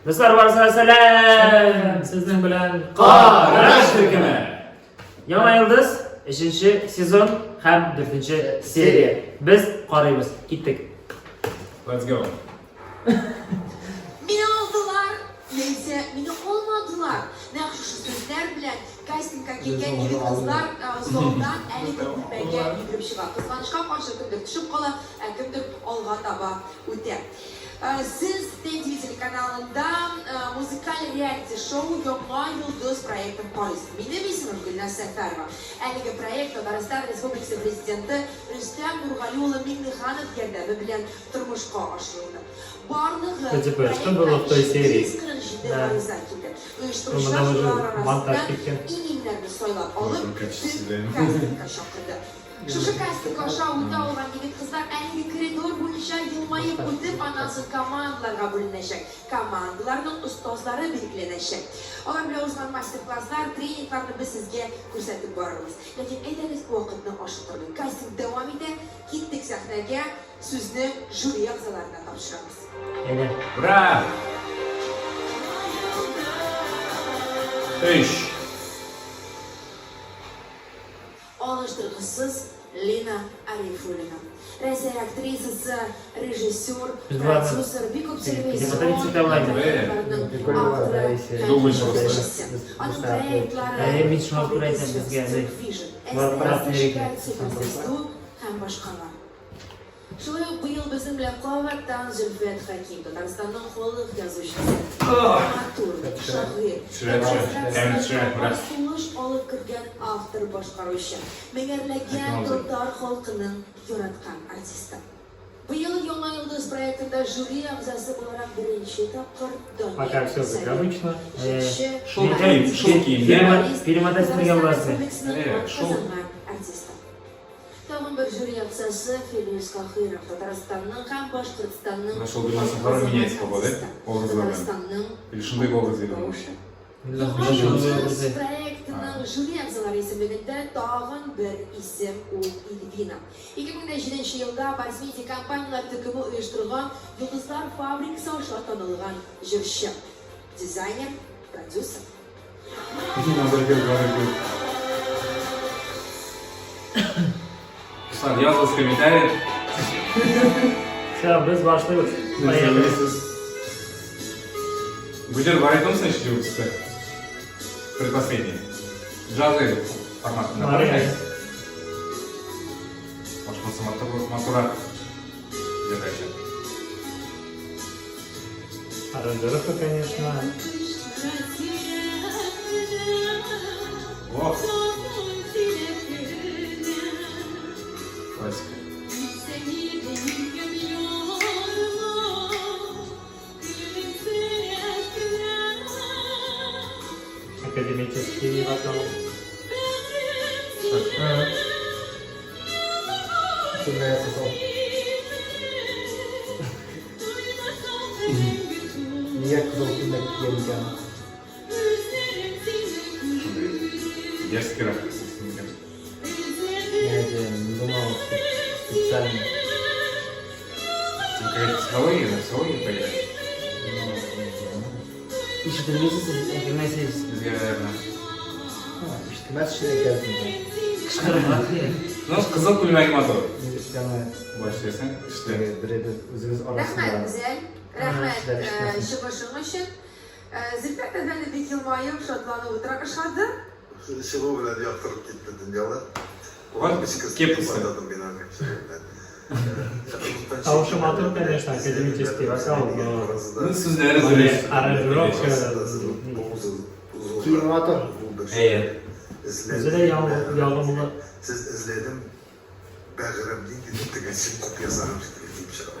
Дуслар, барысына сәлам! Сезнең белән Караш төркеме! Яңа йолдыз, өченче сезон һәм дүртенче серия. Без карыйбыз. Киттек. Let's go. Мине алдылар, яисә мине алмадылар. Нәкъ шушы сүзләр белән кастингка килгән егет-кызлар залдан әлеге бүлмәгә йөгереп чыга. Кызганычка каршы, кемдер төшеп кала, ә кемдер алга таба үтә. Сез TNTV телеканалында музыкаль реалити-шоу Яңа йолдыз проектын карыйсыз. Минем исемем Гөлназ Сәфәрова. Әлеге проект Татарстан Республикасы Президенты Рөстәм Нургали улы Миңнеханов ярдәме белән тормышка ашырылды. Барлыгы Кстати, что было в той серии? 147 Да. гариза килде. Оештыручылар Монда уже шулар монтаж арасыннан киткән. иң-иңнәрне сайлап алып, Можем качественнее. төп кастингка чакырды. Шушы кастинг аша үтә алган егет-кызлар әлеге коридор буенча елмаеп үтеп, аннан соң командаларга бүленәчәк. Командаларның остазлары билгеләнәчәк. Алар белән узган мастер-класслар, тренингларны без сезгә күрсәтеп барырбыз. Ләкин әйдәгез, вакытны ашыктырмыйк. Кастинг дәвам итә. Киттек сәхнәгә, сүзне жюри әгъзаларына тапшырабыз. Әйдә. Ура! Өч. Алыштыргысыз Лина Арифуллина. Рәсәй актрисасы, режиссер, Без боларны продюсер, бик күп перемотать телевизион итә алмыйбыз. проектларының авторы һәм Думай, просто. җитәкчесе. Аның проектлары Әйе, мин шуңа күрә әйтәм безгә, Vision, Бар СТС, бирегә. Звезду һәм башкалар. Шулай ук быел безнең белән кабаттан Зөлфәт Хәким, Татарстанның халык язучысы, драматург, шагыйрь, Төшерә, төшерә. Тәм төшерә, ура. сулыш алып кергән автор-башкаручы, меңәрләгән Әкрәм абзый. татар халкының яраткан артисты. Быел Яңа йолдыз проектында жюри әгъзасы буларак беренче тапкыр Данил Пока все как Сәлим, обычно. җырчы, Шул кием, шул кием, да? Перемотать итәргә Татарстан буласың. Республикасының Э, шул. атказанган артисты. Тагын бер жюри әгъзасы Филүс Каһиров, Татарстанның һәм Башкортстанның Менә шул Гөлназ Сәфәрова меняется по да? Образлар белән. Татарстанның Или шундый образ иде ул. тавышы. Яңа йолдыз проектының жюри әгъзалары исемлегендә тагын бер исем ул Ильвина. 2007 елда Барс Медиа компанияләр төркеме оештырган Йолдызлар фабрикасы аша танылган җырчы, дизайнер, продюсер. Дуслар, языгыз комментарий. Все, без башлыйбыз. Поехали. Бу җыр бар идеме следующий выпускта? Предпоследний. Джазы форматында. Бар иде. Башкортса матуррак җырлаячак. Аранжировка, конечно. Ох, классика. Академический вокал. Мне нравится зал. Нигә кызыл күлмәк кигән икән? Шундый дерзкийрак. Я не думал, что специально. Типа какая-то психология, на психологию поиграть. Ну, не знаю. Ишетелмисез, әйтелмәсез. Безгә, наверное. Ишетелмәс өчен әйтәсең. Кычкырыбрак кирәк. Ну, кызыл күлмәге матур. Яңа Баш дисәң, ишетелә. беребез үзебез Рәхмәт, арасында. Гүзәл. Рәхмәт Эшләр эшләсен. чыгышың өчен. Зөлфәт әфәнде бик елмаеп, шатланып утыра. Ошады? Чыгу белән яктырып китте дөньялар. Вот кепкасы. Тавышы матур, конечно, академический вокал, но Ну, сүзләре дөрес. аранжировка Киеме матур. Әйе. Үзе дә ягымлы. Сез эзләдем, бәгырем, ниндидер теге син күп язарым дип чыга.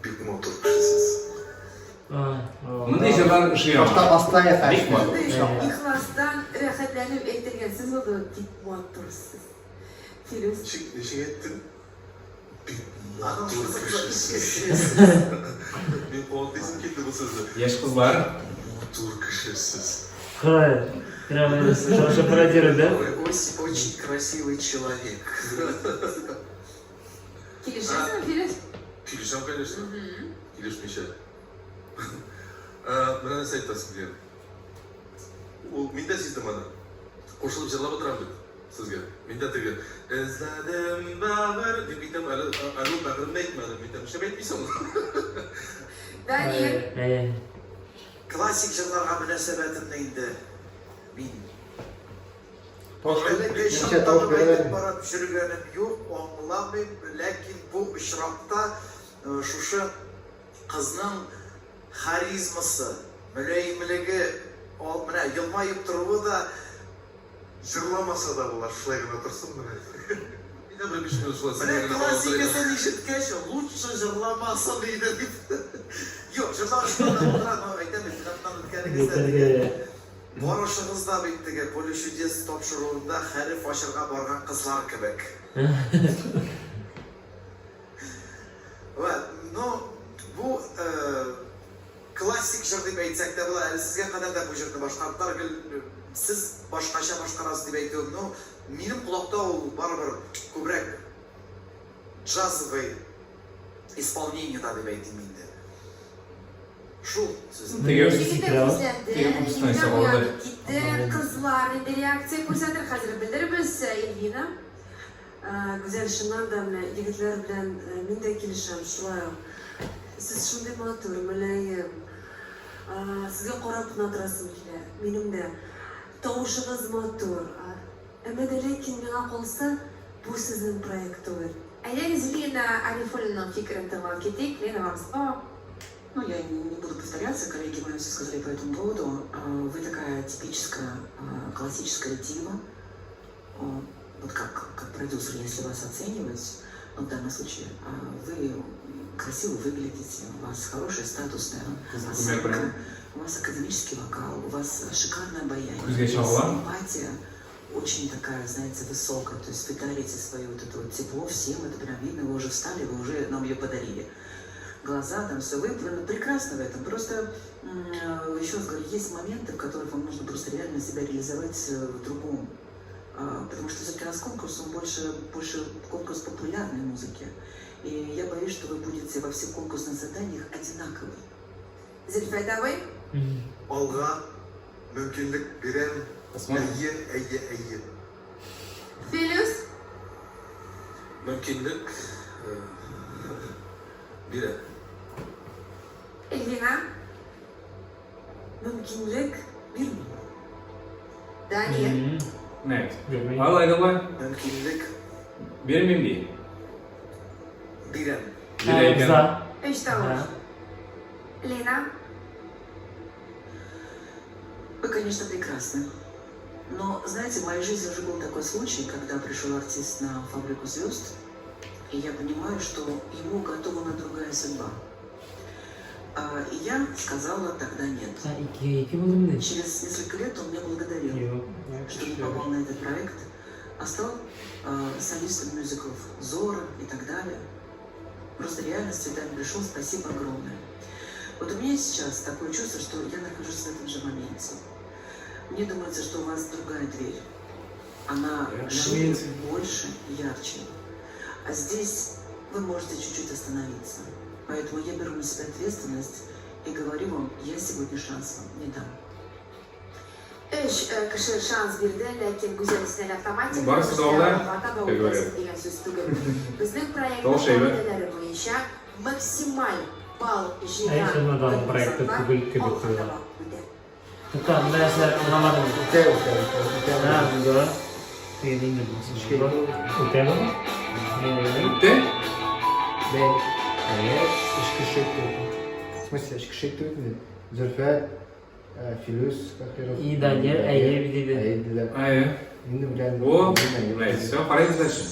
Бик матур кешесез. Мондый җырлар эшли Башта аңа. Астаев Бик матур. Ихластан рәхәтләнеп әйтелгән сүз булды, бик матурсыз. Филүс. Ничек ничек әйттең? Бик матур кешесез. Мин кабатлыйсым килде бу сүзне. Яшь кызлар. Матур кешесез. Кай, прямо хорошо пародирует, да? Ой, очень красивый человек. Килешәсеңме, Филүс? Килешәм, конечно. Килешмичә. Менә нәрсә әйтәсем килгән. Ул мин дә сиздем аны. Кушылып җырлап утырам бит сезгә. Мин дә теге эзләдем бәгырь дип әйтәм, әле әле ул бәгыремне әйтмәдем. Мин әйтәм, нишләп әйтмисең? Данир. Әйе. Классик җырларга мөнәсәбәтемне инде мин Тавыш Әлеге ничә чакта тавыш да бирәләр әйтеп барып йөргәнем юк, аңламыйм, ләкин бу очракта шушы кызның харизмасы, мөлаемлеге, ал, менә елмаеп торуы да Җырламаса да була, шулай гына торсын менә. Мин дә бер биш минут шулай Менә сәхнәгә генә карап утырыйм. классикасын ишеткәч, лучше җырламасын иде дип. Юк, җырлау да утыра, но әйтәм бит, финаттан үткәнегез дә теге. Барышыгыз да бит теге Поле чудес тапшыруында хәреф ачырга барган кызлар кебек. Вә, ну, бу классик җыр дип әйтсәк тә була. Әле сезгә кадәр дә бу җырны башкардылар. Гел сез башкача башкарасыз дип әйтүем. Ну, минем колакта ул барыбер күбрәк джазовый исполнениеда дип әйтим инде. Шул сүзем. Теге Егетләр күзләнде, Теге күпсенә егетләр исә алды. уянып китте, кызлар инде реакция күрсәтер, хәзер белербез, Эльвина. Гүзәл, чыннан да менә егетләр белән мин дә килешәм, шулай ук. Сез шундый матур, мөлаем. Сезгә карап кына торасым килә. Минем дә тавышыгыз матур. Әмма дә ләкин миңа калса, бу сезнең проект түгел. Әйдәгез, Лена Арифуллинаның фикерен тыңлап китик. Лена, вам слово. Ну, я не буду повторяться, коллеги мои все сказали по этому поводу. Вы такая типическая классическая дива. Вот как продюсер, если вас оценивать, ну, в данном случае, вы красиво выглядите, у вас хорошая статусная осанка, у вас академический вокал, у вас шикарное обаяние, Күзгә у вас чагыла. эмпатия очень такая, знаете, высокая, то есть вы дарите свое вот это вот тепло всем, это прям видно, вы уже встали, вы уже нам ее подарили. Глаза там все, вы прекрасны в этом. Просто, еще раз говорю, есть моменты, в которых вам нужно просто реально себя реализовать в другом. Потому что все-таки у нас конкурс, он больше конкурс популярной музыки. И я боюсь, что вы будете во всех конкурсных заданиях одинаковы. Зөлфәт абый. Алга мөмкинлек бирәм. Посмотрим. Әйе, әйе, әйе. Филүс. Мөмкинлек бирә. Эльвина. Мөмкинлек бирми. Данир. Нет. Бирми. Алай давай. Мөмкинлек Бирмим ди. бирәм. Бирә икән. За. Өч тавыш. Лена. Вы, конечно, прекрасны. Но, знаете, в моей жизни уже был такой случай, когда пришел артист на «Фабрику звезд», и я понимаю, что ему уготована другая судьба. И я сказала тогда нет. Ике ике булдымыни? Через несколько лет он меня благодарил, Юк. что не попал на этот проект, а стал солистом мюзиклов «Зорро» и так далее. Просто реально с цветами пришел, спасибо огромное. Вот у меня сейчас такое чувство, что я нахожусь в этом же моменте. Мне думается, что у вас другая дверь. Она Я шире, моменте. больше, ярче. А здесь вы можете чуть-чуть остановиться. Поэтому я беру на себя ответственность и говорю вам, я сегодня шанс вам не дам. Өч кеше шанс бирде, ләкин Гүзәл өчен әле автоматик Барысы да алда, алга таба как говорят. үтәсез дигән сүз түгел. Безнең проектның Тавыш әйбәт. кагыйдәләре буенча максималь балл җыйган Әй, чыннан проекты конкурсантлар түгел кебек алга тоела. таба үтә. Тукта, монда нәрсә аңламадым. Үтә, үтә, үтә, үтә. Һа, булды. Теге инде булсын. Өчкә ике. Үтәме? Үтте? Бәй. Әйе, өч кеше үтте. В смысле, өч кеше үтте бит. Зөлфәт, Филүс Кахиров. И Данир, әйе диде. Әйе диделәр. Әйе. Инде белән. О, Әйе. блядь, все, карыйбыз дальше.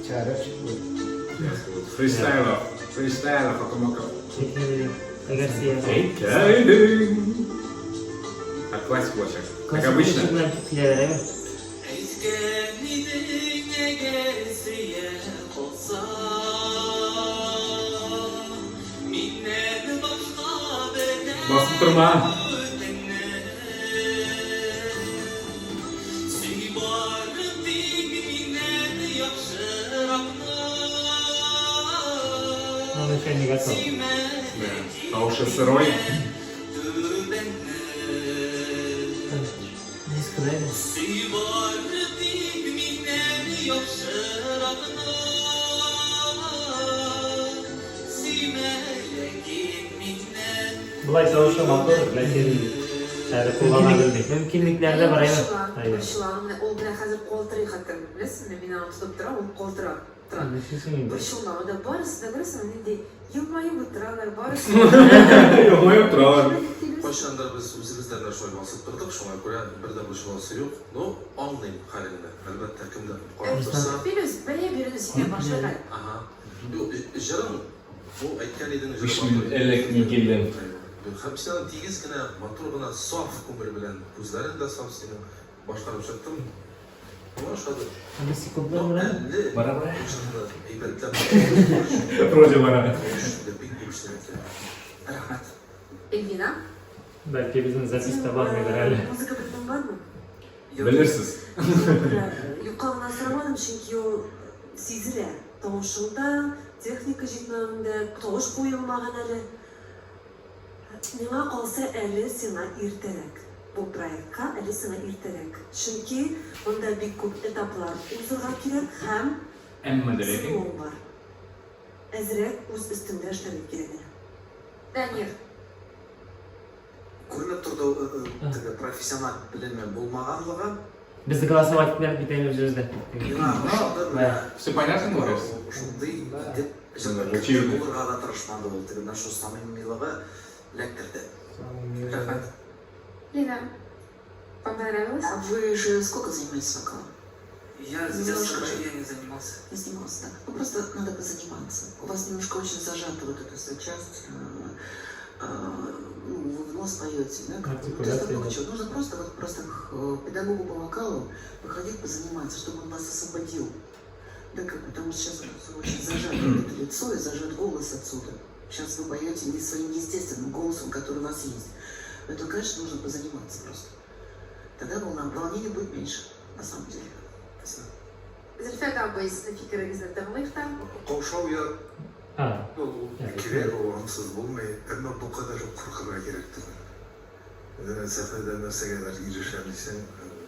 Чәрәп чыкты. Фристайлов. Фристайлов, Акамаков. Әгәр сия. Әйткәйдең. Так, классик булачак. Как обычно. Белән киләләр, әйе. Әйткән идең әгәр сөя калсам, миннән башка берәү Басып торма. бүтәнне. Сөй бары тик миннән яхшыракны. Он еще не готов. Да. Тавышы сырой. Диско, да, инде? Сөй бары тик миннән яхшыракны. Сөймә ләкин миннән. Болай тавышы матур, ләкин әле куллана белми. Мөмкинлекләр дә бар, әйе. Әйе. Борчыла. Менә ул белән хәзер калтырый хәтта. Беләсеңме, мин аны тотып торам, ул калтырап тора. Нишлисең инде? Борчылма, анда барысы да беләсеңме, нинди елмаеп утыралар, барысы. Елмаеп торалар. Кайчандыр без үзебез дә менә шулай басып тордык, шуңа күрә бер дә борчыласы юк. Ну, аңлыйм хәлеңне. Әлбәттә, кемдер карап торса. Филүс, бәя бирүне синнән башлыйк әле. Ага. Юк, җырың, бу әйткән идең, җыры Биш матур. минут элек мин килдем. Һәм син аны тигез генә, матур гына, саф күңел белән, күзләрең дә саф синең, башкарып чыктың. Миңа ошады. Анда секундлар Но бара. әле Бара, бара. бу җырны әйбәтләп Вроде бара. Бик күп эшләргә кирәк. Рәхмәт. Эльвина. Бәлки безнең запись та бармыйдыр әле. Музыка белемең бармы? Белерсез. Юкка гына сорамадым, чөнки ул сизелә. Тавышыңда, техника җитмәвеңдә, тавыш куелмаган әле. Миңа калса, әле сиңа иртәрәк. Бу проектка әле сиңа иртәрәк. Чөнки монда бик күп этаплар узырга кирәк һәм Әмма дә ләкин. сынау бар. Әзрәк үз өстеңдә эшләргә кирәк әле. Данир. Күренеп торды теге профессиональ белеме булмаганлыгы. Без голосовать итмәдек бит әле үзебез дә. Миңа ошады менә. Все понятно было, кажется? Шундый итеп җырлап Очевидно. булырга да тырышмады ул. Теге менә шул самимилыгы эләктерде. Рәхмәт. Лина, вам понравилось? А вы же сколько занимаетесь вокалом? Я с детства я не занимался. Не занимался, да. Ну, просто надо позаниматься. У вас немножко очень зажата вот эта вся часть. Ну, вы в нос поете, да? Как бы. Ну, то есть Артикуляция, там много да. чего. Нужно просто вот просто к педагогу по вокалу выходить позаниматься, чтобы он вас освободил. Да, как, потому что сейчас вот очень зажато это лицо и зажат голос отсюда. Сейчас вы поете не своим естественным голосом, который у вас есть. Поэтому, конечно, нужно позаниматься просто. Тогда волнение будет меньше, на самом деле. Спасибо. Зөлфәт абый, сезнең фикерегезне тыңлыйк та. Каушау я А, ул Кирәк ул, ансыз булмый, әмма бу кадәр үк куркырга кирәк түгел. Сәхнәдә нәрсәгәдер ирешәм дисәң,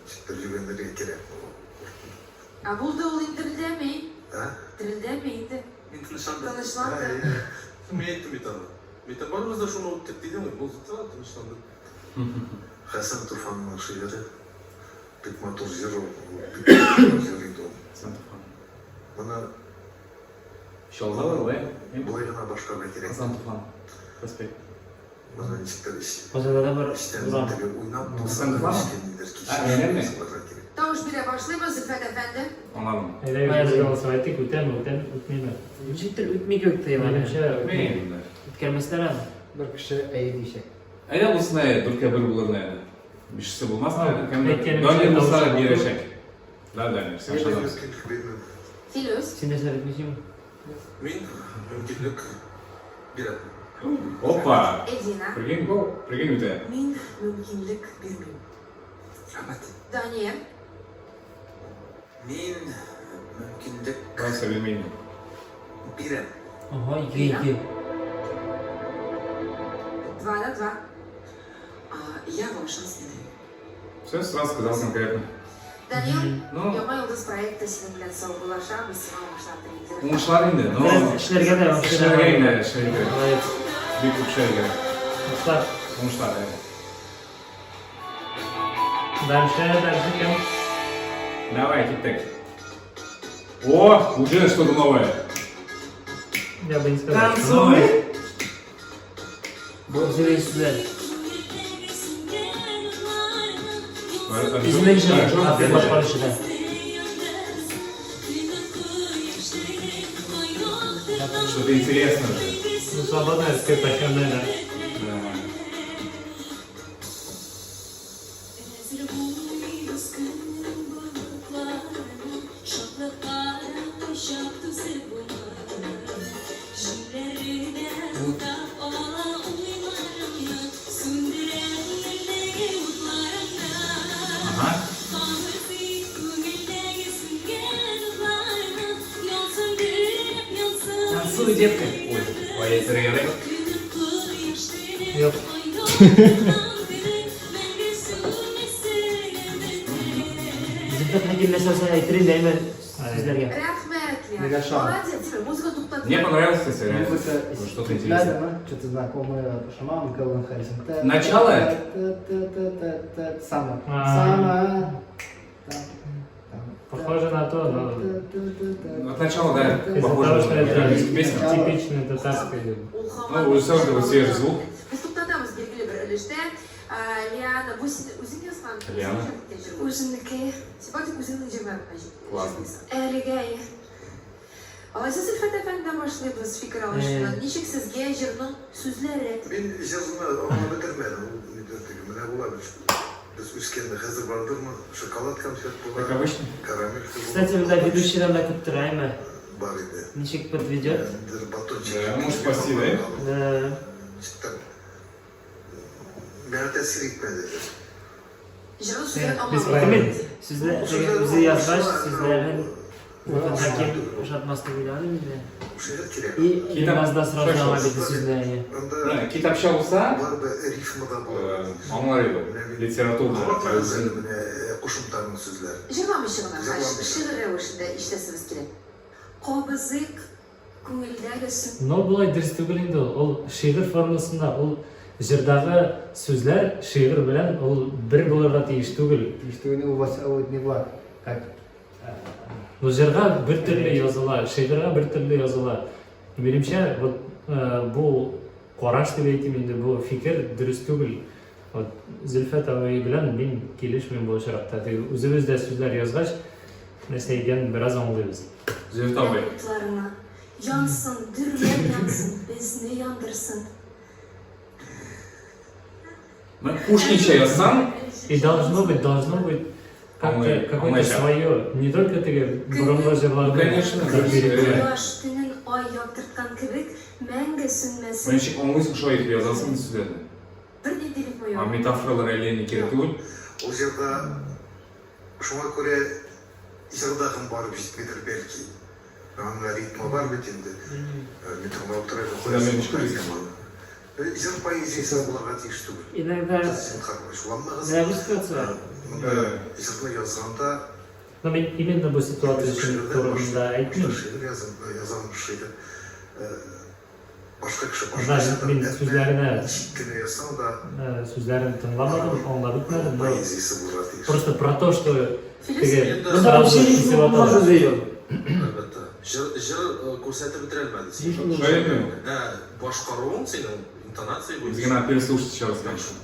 ничектер йөгәнергә кирәк. Ә булды ул инде дерелдәми. А? Дерелдәми инде. Мин тынычландым. Тынычланды. Мин әйттем бит аны. Мин әйтәм, барыбыз да шуны үттек дидем, булды да тынычланды. Хәсән Туфанның шигыре бик матур җыр ул, бик матур җыр инде ул. Хәсән Туфан. Моны Чаллыда бар, ә? болай гына башкарырга кирәк. Хәсән Туфан. Проспект. Моны ничектер эч, Казанда да бар эчтән урам. теге уйнап булса Хәсән да Туфан? нечкә нидер А, әйләнме? кичереп сыларга кирәк. Тавыш бирә башлыйбыз, Зөлфәт әфәнде. Аңладым. әйдә без голосовать итик, үтәме, үтәме, үтмиме? Ничектер үтми кебек тоела. Минемчә, үтми. Мин. Үткәрмәсләр аны. Бер кеше әйе диячәк. Әйдә булсын әйе, дүрткә бер булыр әйдә. Бишесе булмас, А, кемдер. әйткәнемчә, Данир булса тавышы матур. бирәчәк. Да, Данир, син Мин ышанабыз. мөмкинлек бирмим. Филүс. Син нәрсә әйтмисеңме? Мин мөмкинлек бирәм. Опа! Эльвина. Прикинь, прикинь үтә. Мин мөмкинлек бирмим. Рәхмәт. Данир. Мин мөмкинлек Просто бирмим. бирәм. Ага, 2-2. 2 на 2. А я вам шанс не даю. Все, сразу сказал конкретно. Данил, Ну, Яңа йолдыз проекты синең белән саубуллашабыз, сиңа уңышлар телибез. уңышлар инде, но Бераз эшләргә дә эшләргә инде, эшләргә. Молодец. Бик күп эшләргә. Уңышлар. Уңышлар, әйе. Дальше, дальше кем? Давай, киттек. О, уже что-то новое. Я бы не сказал. что Танцуй! новое. Бу үзебез. Үзенең җыры, башкаручы да. Что-то интересное уже. Ну, свободная, раскрепощенная, да. Да. Әзер булмыйбыз көннең болытларына, Шатлыкка кочак түзеп булмый. Җилләре бутап ала уйларымны, Сүндерә күңелдәге утларымны. Ага. Кабызыйк күңелдәге сүнгән утларны, Янсын дөрләп, янсын. Танцуй, детка. Ой. Әйтергә ярыймы? Көнем кояш төнем Юк. ай яктырткан көнем мәңге сүнмәсен өметем. Зөлфәт Хәким нәрсә булса әйтер инде, әйме сүзләргә. Рәхмәт, Лиана. Мега шан. Молодец, теперь музыка туктатыла. Мне понравилось, кстати, реально. Музыка Ну, из что-то интересное. Китлядина, что-то знакомое Шаман, Кэлвин Харрисон. Начало? Та-та-та-та-та. Сама. А. Сама. Там, там. Похоже на то, но Та-та-та-та. От начала, да, из-за похоже того, что на это европейскую песню. типичная татарская. Ул һаман Ну, уже сразу вот свежий звук. Без туктатабыз билгеле бер өлештә. Лиана, бу син үзең язган? Лиана. Үземнеке. Син бары тик үзеңнең җырларыңны Классно. җырлыйсың. Әлегә әйе. Алайса Зөлфәт әфәндедән башлыйбыз фикер алышуны. Ничек сезгә җырның сүзләре? Мин җырны аңлап бетермәдем. Ул нидер теге менә була бит. Без үскәндә хәзер бардырмы? Шоколад конфет була. Как обычно. Карамель була. Кстати, монда ведущийдан да көтеп тора, әйме? Бар иде. Ничек подведет? Ниндидер батончик. Да, может, спасти, да? Да. Читтән. Миңа тәэсир итмәде. Җырның сүзләрен Без аңламадым. Мин сүзләр үзе язгач, сүзләрен Зөлфәт Хәким ошатмас дип уйладым инде. Шигырь кирәк. И Китап Ильназ да сразу шашыл. аңа бит сүзләрне. Анда Менә, Китапча булса, барыбер рифма да була. аңлар иде. Литературно. Аңлатмагыз әле менә кушымтаның сүзләре. Җырламыйча гына, Җырламыйча. шигырь рәвешендә ишетәсебез килә. Кабызыйк күңелдәге сүн. Но болай дөрес түгел инде ул. Ул шигырь формасында, ул җырдагы сүзләр шигырь белән ул бер булырга тиеш түгел. И что у вас вот не Влад, как Бу җырга бер төрле языла, шигырьгә бер төрле языла. Минемчә, вот бу караш дип әйтим инде, бу фикер дөрес түгел. Вот Зөлфәт абый белән мин килешмим бу очракта. Теге үзебез дә сүзләр язгач, нәрсә икәнен бераз аңлыйбыз. Зөлфәт абый. Утларына. Янсын, дөрләп янсын, безне яндырсын. Менә Пушкинча язсаң, И должно быть как-то Аңлый- какое-то аңлаячак. свое, не только теге борынгы Ну, җырларны конечно, как биреп дөрес. Кояш төнен ай яктырткан кебек, мәңге сүнмәсен. Менә ничек аңлыйсың, шулай итеп язасың сүзләрне. Бернинди рифма А юк. метафоралар әллә ни кирәк түгел. Ул җырда шуңа күрә җырдагын барып җитмидер бәлки. Анда ритмы бар бит инде. Мин тыңлап тора Син аны ничек беләсең? Җыр поэзиясе булырга тиеш түгел. Иногда Зинһар, ачуланмагыз. менә бу ситуация. Монда җырны язганда Но мин именно бу ситуация өчен турында әйтмим. Шигырь язам, язам шигырь. Башка кеше Да, башкача мин сүзләренә ничек кенә язсаң да сүзләрен тыңламадым, аңлап бетмәдем, но поэзиясе булырга тиеш. просто про то, что Филүс, теге Инде- Монда сразу вообще кисеп рифма аталар. сүзе юк. Әлбәттә. Җыр, җыр күрсәтеп бетерә алмады. Рифма Шулай әйтмим. Ә, башкаруың синең интонация буенча. Безгә надо переслушать еще раз, конечно.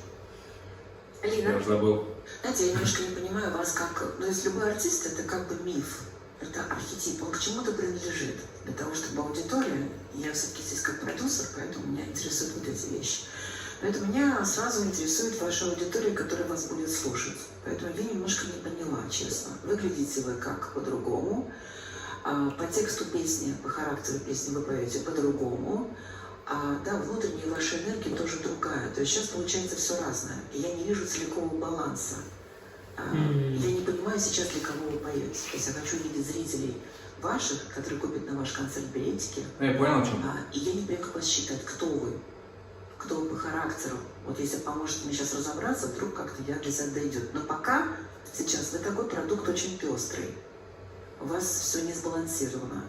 Лина. Я уже забыл. Знаете, я немножко не понимаю вас как... Ну, то есть любой артист — это как бы миф, это архетип, он к чему-то принадлежит. Для того, чтобы аудитория, я все-таки здесь как продюсер, поэтому меня интересуют вот эти вещи. Поэтому меня сразу интересует ваша аудитория, которая вас будет слушать. Поэтому я немножко не поняла, честно. Выглядите вы как по-другому. По тексту песни, по характеру песни вы поете по-другому. Да, внутренняя ваша энергия тоже другая. То есть сейчас получается все разное. И я не вижу целикового баланса. Я не понимаю сейчас, для кого вы поете. То есть я хочу видеть зрителей ваших, которые купят на ваш концерт билетики. Ну, я понял, о чем. И я не понимаю, как вас считать, кто вы по характеру. Вот если поможете мне сейчас разобраться, вдруг как-то я для себя дойдет. Но пока сейчас вы такой продукт очень пестрый. У вас все не сбалансировано.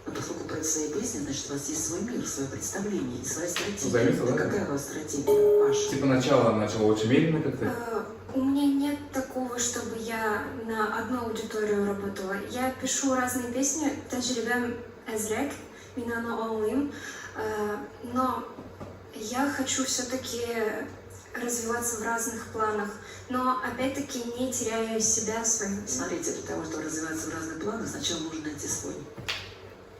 Но поскольку поете свои песни, значит, у вас есть свой мир, свое представление и своя стратегия. Заметил, да? Какая у вас стратегия ваша? Типа начало очень медленно как-то. У меня нет такого, чтобы я на одну аудиторию работала. Я пишу разные песни, тәҗрибәм әзрәк, мин аны аңлыйм. Но я хочу все-таки развиваться в разных планах, но опять-таки не теряя себя свою. Смотрите, для того, чтобы развиваться в разных планах, сначала нужно найти свой.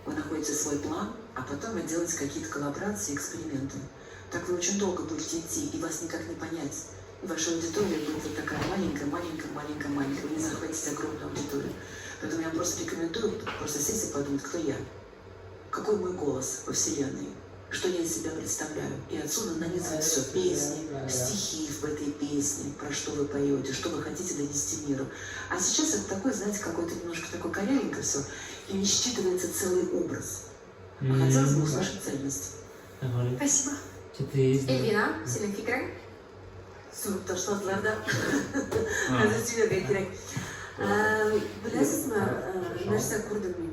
Вы находите свой план, а потом вы делаете какие-то коллаборации, эксперименты. Так вы очень долго будете идти, и вас никак не понять. И ваша аудитория будет вот такая маленькая, маленькая, маленькая, маленькая. Вы не захватите огромную аудиторию. Поэтому я вам просто рекомендую просто сесть и подумать, кто я, какой мой голос во Вселенной, что я из себя представляю. И отсюда нанизывать все песни, стихи в этой песне, про что вы поете, что вы хотите донести миру. А сейчас это такой, знаете, какой-то немножко такой корявенько все, и не считывается целый образ. А хотелось бы услышать цельность. Спасибо. Эльвина, синең фикерең? Сүгеп ташладылар да. Хәзер сөйләргә кирәк. Беләсезме, нәрсә күрдем мин?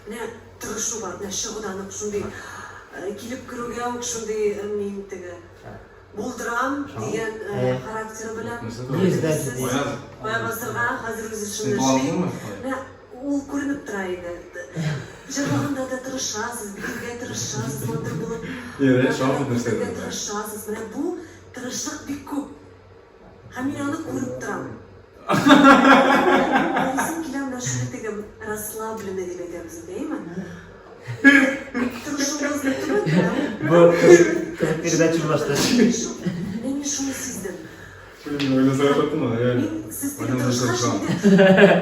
Менә тырышу бар, менә чыгудан ук шундый килеп керүгә үк шундый мин теге булдырам дигән характеры белән. Кая басырга, хәзер үзе шуны эшли. Менә ул күренеп тора иде. Җырлаганда да тырышасыз, биергә тырышасыз, матур булып. Тырышасыз. Менә бу тырышлык бик күп. Һәм мин аны күреп торам. Карыйсым килә менә шундый теге расслабленный дип әйтәбез инде, әйеме? Тырышуыбыз түгел, Бу кызык передача булашты. Менә мин шуны сиздем. Блин, реально. Мин сез теге тырышкач инде,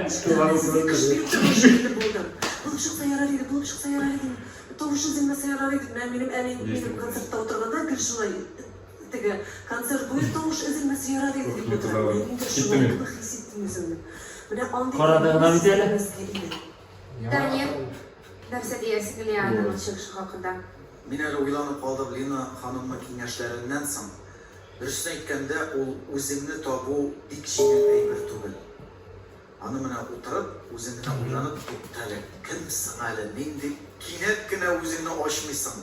сезгә көч биреп торган шикелле булдым. Булып чыкса ярар иде, булып чыкса ярар иде. Тавышы өзелмәсә ярар иде. Менә минем әнием минем концертта утырганда гел шулай Теге концерт буе тавыш өзелмәсә ярар иде дип утырам. Мин дә шулай кебек хис иттем үземне. Менә андый Карады гына бит әле. Данир, нәрсә диярсең Лиананың чыгышы хакында? Мин әле уйланып калдым Лина ханымның киңәшләреннән соң. Дөресен әйткәндә, ул үзеңне табу бик җиңел әйбер түгел. Аны менә утырып, үзең генә уйланып, туктале, кем соң әле мин дип, кинәт кенә үзеңне ачмыйсың.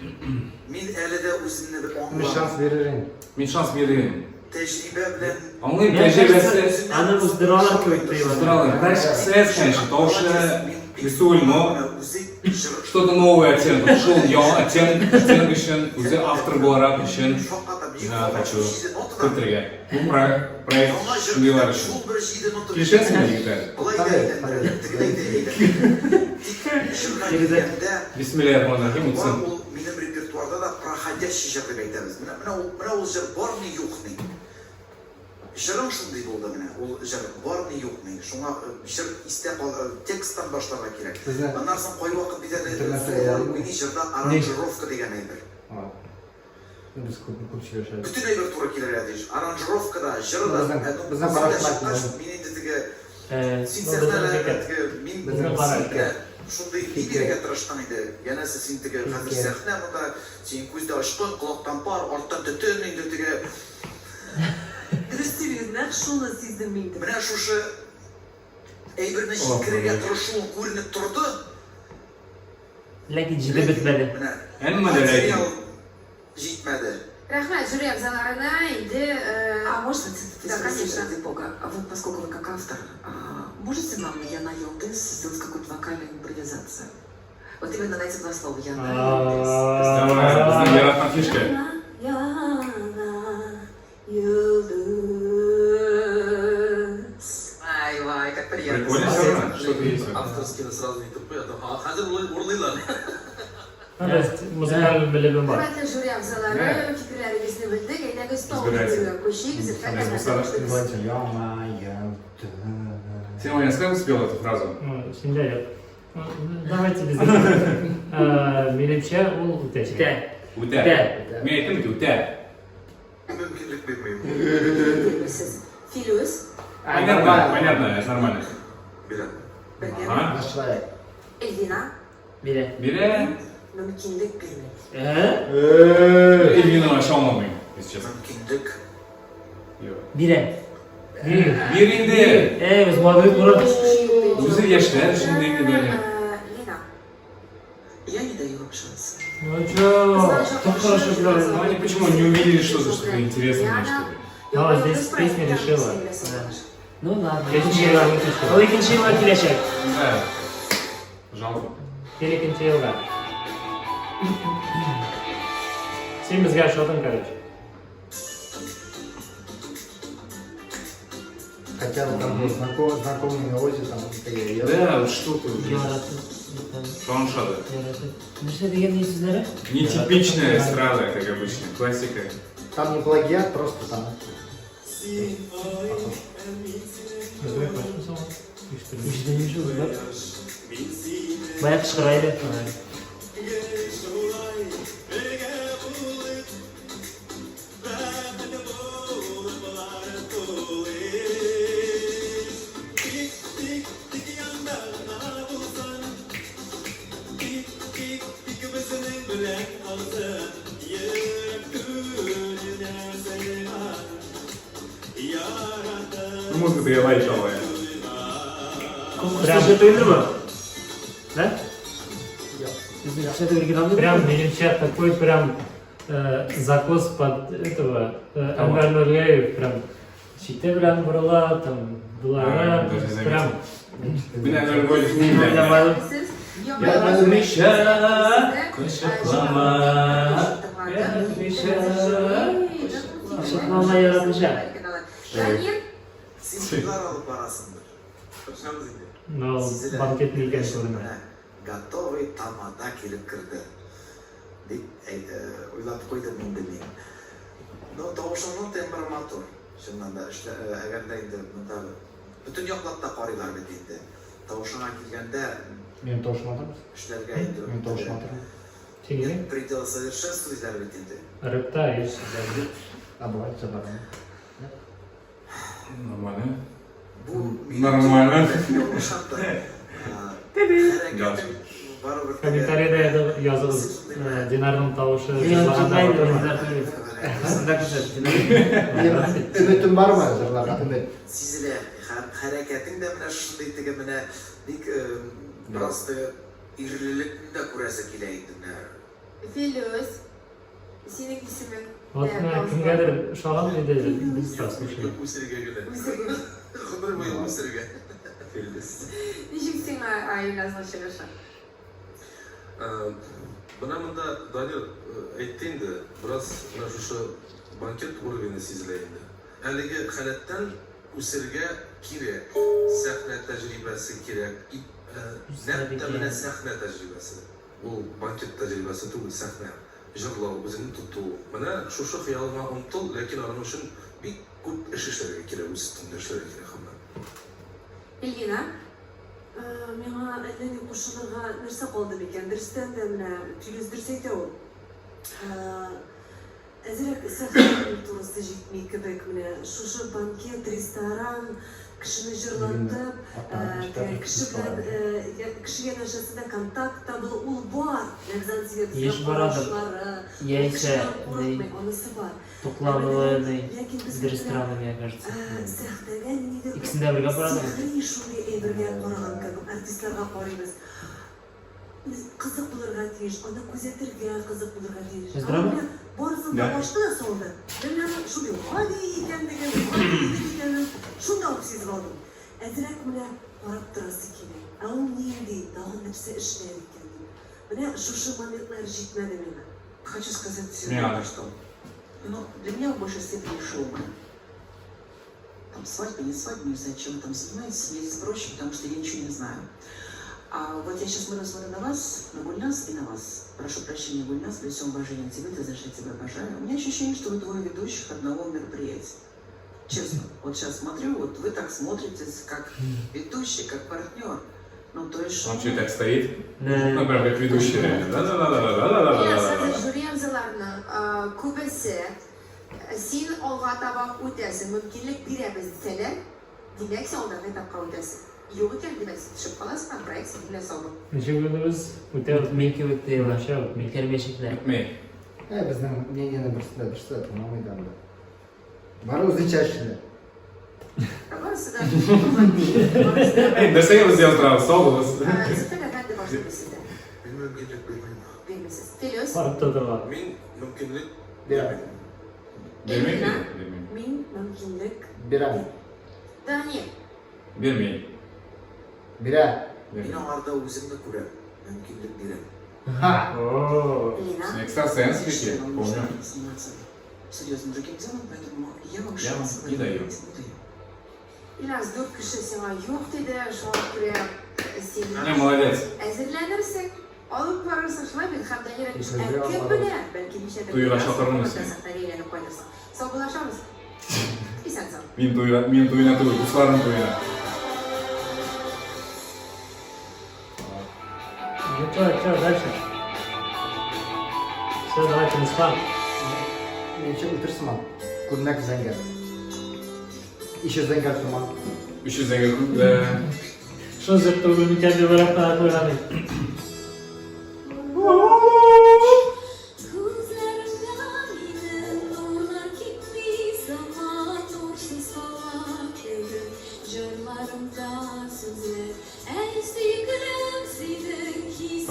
Мин әле дә үземне бер аңламыйм. Мин шанс бирер идем. Мин шанс бирер идем. Тәҗрибә белән. Аңлыйм, тәҗрибәсе. Аны уздыралар кебек тоела. Уздыралар. Дальше конечно, тавышы түгел, но что-то новое оттенок. Шул яңа оттенок, оттенок өчен, үзе автор буларак өчен мин хочу кертергә. Бу проект шундыйлар өчен. Килешәсеңме, егетләр? Бисмиллаһир-рахманир-рахим, үтсен. Ул минем репертуарда да проходящий җыр дип әйтәбез. Менә менә ул менә ул җыр бар ни юк ни. Җырың шундый булды менә. Ул җыр бар ни юк ни. Шуңа җыр истә кал, тексттан башларга кирәк. Аннан соң кайвакыт бит әле уйный җырда аранжировка дигән әйбер. Без күп күп сөйләшәбез. Бөтен әйбер туры килергә тиеш. Аранжировка да, җыр да. Безнең Ә, ну, безнең үзең дә караш чыккач, мәтен. мин инде теге Э, син ну, безнең сәхнәдә фикер. теге мин Безнең караш. син шундый ни бирергә тырыштың инде. Янәсе син теге хәзер Фикер. сәхнә монда, синең күздә очкын, колактан пар, арттан төтен инде теге. Дөрес сөйлисез, нәкъ шуны сиздем мин дә. Менә шушы әйберне җиткерергә тырышуың күренеп торды. Ләкин җитеп бетмәде. Менә Әмма дә ләкин. материал җитмәде. Рәхмәт жюри әгъзаларына инде А можно все-таки Да, спросить, конечно. ради бога, а вот поскольку вы как автор, можете нам Яна Йолдыз сделать какую-то вокальную импровизацию? Вот именно на эти два слова Яна Йолдыз. Давай, безнең яраткан фишка. Яна, йолдыз. Ай, вай, как приятно. Прикольно все равно, что-то есть. Авторскийны сразу не тупые, а то хәзер урлыйлар. Ну, то есть музыкаль белеме бар. Хөрмәтле жюри әгъзалары, фикерләрегезне белдек. Әйдәгез тагын Разбирайся. бергә күчик. Зөлфәт Без әфәнде, булса- башлыйбыз. Яңа йолдыз. Син Ваня, как успел эту фразу? Ну, синдә юк. Ну, давайте без этого. Минемчә, ул үтәчәк. Үтә. Үтә. Үтә. Мин әйттем бит, үтә. Мөмкинлек бирмим. Бирмисез. Филүс, Понятно, понятно, это нормально. Бирәм. Бергә Ага. Наш человек. Эльвина, Бирә. Бирә. мөмкинлек бирмәй. Ә? Эльвина вообще аңламыйм, если честно. Мөмкинлек. Юк. Бирә. Бир инде. Эй, без молодой бурын. Үзе яшьләр өчен дә инде бәле. Лина. Я не даю вам шанса. Ну чё? Так хорошо играли. Но они почему не увидели что-то, что-то интересное, что ли? Ну, а здесь песня решила. Ну ладно. Икенче елга үтәчәк. Ул икенче елга киләчәк. Да. Жалко. Кил икенче елга. Син безгә ошадың, короче. Хотя бы там был знакомый мелодия, там такие, я- Да, вот что-то уже. Яратып. Шаншады. Яратып. Нәрсә дигән ни сүзләре? Нетипичная эстрада, как обычно, классика. Там не плагиат, просто там. Үзбәк башмы соң? Ишетелми. Ишетелми шул, да? Бая кычкыра иде. Ну, музыка я лайшовая. Прям түгелме? Да? Прям минемчә такой прям закос под этого Әнвәр Нургаев прям чите белән борыла, там болары прям. Мин Әнвәр Нургаев не беләм. Яратмыйча, кочаклама, яратмыйча, кочаклама, яратмыйча. Син туйлар алып барасыңдыр. Тырышабыз инде. Но банкет икән күренә. Готовый тамада килеп керде. Дип уйлап куйдым инде мин. Но тавышыңның тембры матур. Чыннан да, әгәр дә инде монда бөтен яклап та карыйлар бит инде. Тавышыңа килгәндә, Минем тавышым матурмы? эшләргә инде. Минем тавышым матурмы? Синеке? Предел совершенства диләр бит инде. Рэпта есть. А бывает җырларым. Нормально. Бу Нормально. Ялгышам да. Хәрәкәтең барыбер Комментарийда языгыз, Динарның тавышы җырлаганда матурмы? Өметем бармы җырларга? Өмет. Сизелә. Хәрәкәтең дә менә шундый теге менә бик бераз теге ирлелекне дә күрәсе килә инде менә. Филүс, синең исемең. Вот менә кемгәдер ошаган иде, без послушали. Үсергә генә. Үсергә. Гомер буе үсергә. Филдес. Ничек сиңа Илназның чыгышы? Менә монда Данир әйтте инде, бераз менә шушы банкет уровене сизелә инде. Әлеге халәттән үсергә кирәк, сәхнә тәҗрибәсе кирәк. Нәкъ тә менә сәхнә тәҗрибәсе. Ул банкет тәҗрибәсе түгел, сәхнә. Җырлау, үзеңне тоту. Менә шушы хыялыңа омтыл, ләкин аның өчен бик күп эш эшләргә кирәк, үз өстеңдә эшләргә кирәк һәммә. Эльвина? Миңа әллә ни кушылырга нәрсә калды микән? Дөрестән дә менә Филүс дөрес әйтә ул. Әзрәк сәхнә культурасы җитми кебек менә шушы банкет, ресторан, кешене җырлатып, кеше белән кеше янәшәсендә контакт та булу, ул бар. Ләкзан синең Еш барадыр. карашлары, Яисә кешедән курыкмый, анысы бар. Туклануы ни Ләкин без дөрес менә, тора, мне кажется. Сәхнәгә ниндидер бер Икесен дә бергә барадыр. сихри шундый әйбергә караган кебек, артистларга карыйбыз. Без кызык булырга тиеш, аны күзәтергә кызык булырга тиеш. Сез драма? Аны барысын да Да. ачты да салды. Мин аның шундый гади икәнлеген, гади егет икәнен шунда ук сизеп алдым. Әзрәк менә карап торасы килә. Ә ул нинди, тагын нәрсә эшләр икән дип. Менә шушы моментлар җитмәде миңа. Хочу сказать, Не надо. что ну, для меня в большей степени шоумен. Там свадьба, не свадьба, не знаю, чем вы там занимаетесь, мне здесь проще, потому что я ничего не знаю. А вот я сейчас смотрю, смотрю на вас, на Гульнас и на вас. Прошу прощения, Гульнас, при всем уважении к тебе, ты знаешь, я тебя обожаю. У меня ощущение, что вы двое ведущих одного мероприятия. Честно, вот сейчас смотрю, вот вы так смотритесь, как ведущий, как партнер. Ну, то есть... Он что, так стоит? Да. Ну, прям как ведущий, реально. Да-да-да-да-да-да-да-да-да. Жюри әгъзаларының күбесе син алга таба үтәсең, мөмкинлек бирәбез дисәләр, димәк, син алдагы этапка үтәсең. Юк икән, димәк, син төшеп каласың һәм проект синең белән сау бул. Ничек уйлыйбыз? Үтә Үтми кебек тоела. Минемчә, үтми. Үткәрмәячәкләр. Үтми. Ә, безнең мнениене берсе дә берсе дә тыңламый да анда. Бары үзенчә эшли. Барысы да барысы да. Эй, нәрсәгә без яздырабыз, сау булыгыз. Зөфәр әфәнде башлыйбыз сездән. Мин мөмкинлек бирмим. Бирмисез. Филүс? Барып та торган. Мин мөмкинлек Бирәм. Бирмим. Эльвина? Бирмим. Мин мөмкинлек Бирәм. Данир? Бирмим. Бирә. Мин Бирмим. аңарда үземне күрәм. Мөмкинлек бирәм. Ха! О, Лина? Экстрасенс Я считаю, какие, вам помню. нужно заниматься серьезным другим делом, поэтому я вам Я вам шанс не даю. не даю. Илназ, дүрт кеше сиңа юк диде, шуңа күрә син Не, молодец. әзерләнерсең, алып барырсың, шулай бит, һәм Данир Исәнлек ә кем алып белә, бәлки ничәдер Туйга чакырырмын сине. сәхнәгә әйләнеп кайтырсың. Саубуллашабыз. Исән-сау. Мин туйга, мин туена түгел, дусларым туена. Ну что, что, дальше? Все, давайте, Мисфа. Минемчә үтер сыман. Күлмәк зәңгәр. Еще зәңгәр томан. 300 зәңгәр күк. Да. Что за түгел микән дип уйлап кына куйган идем.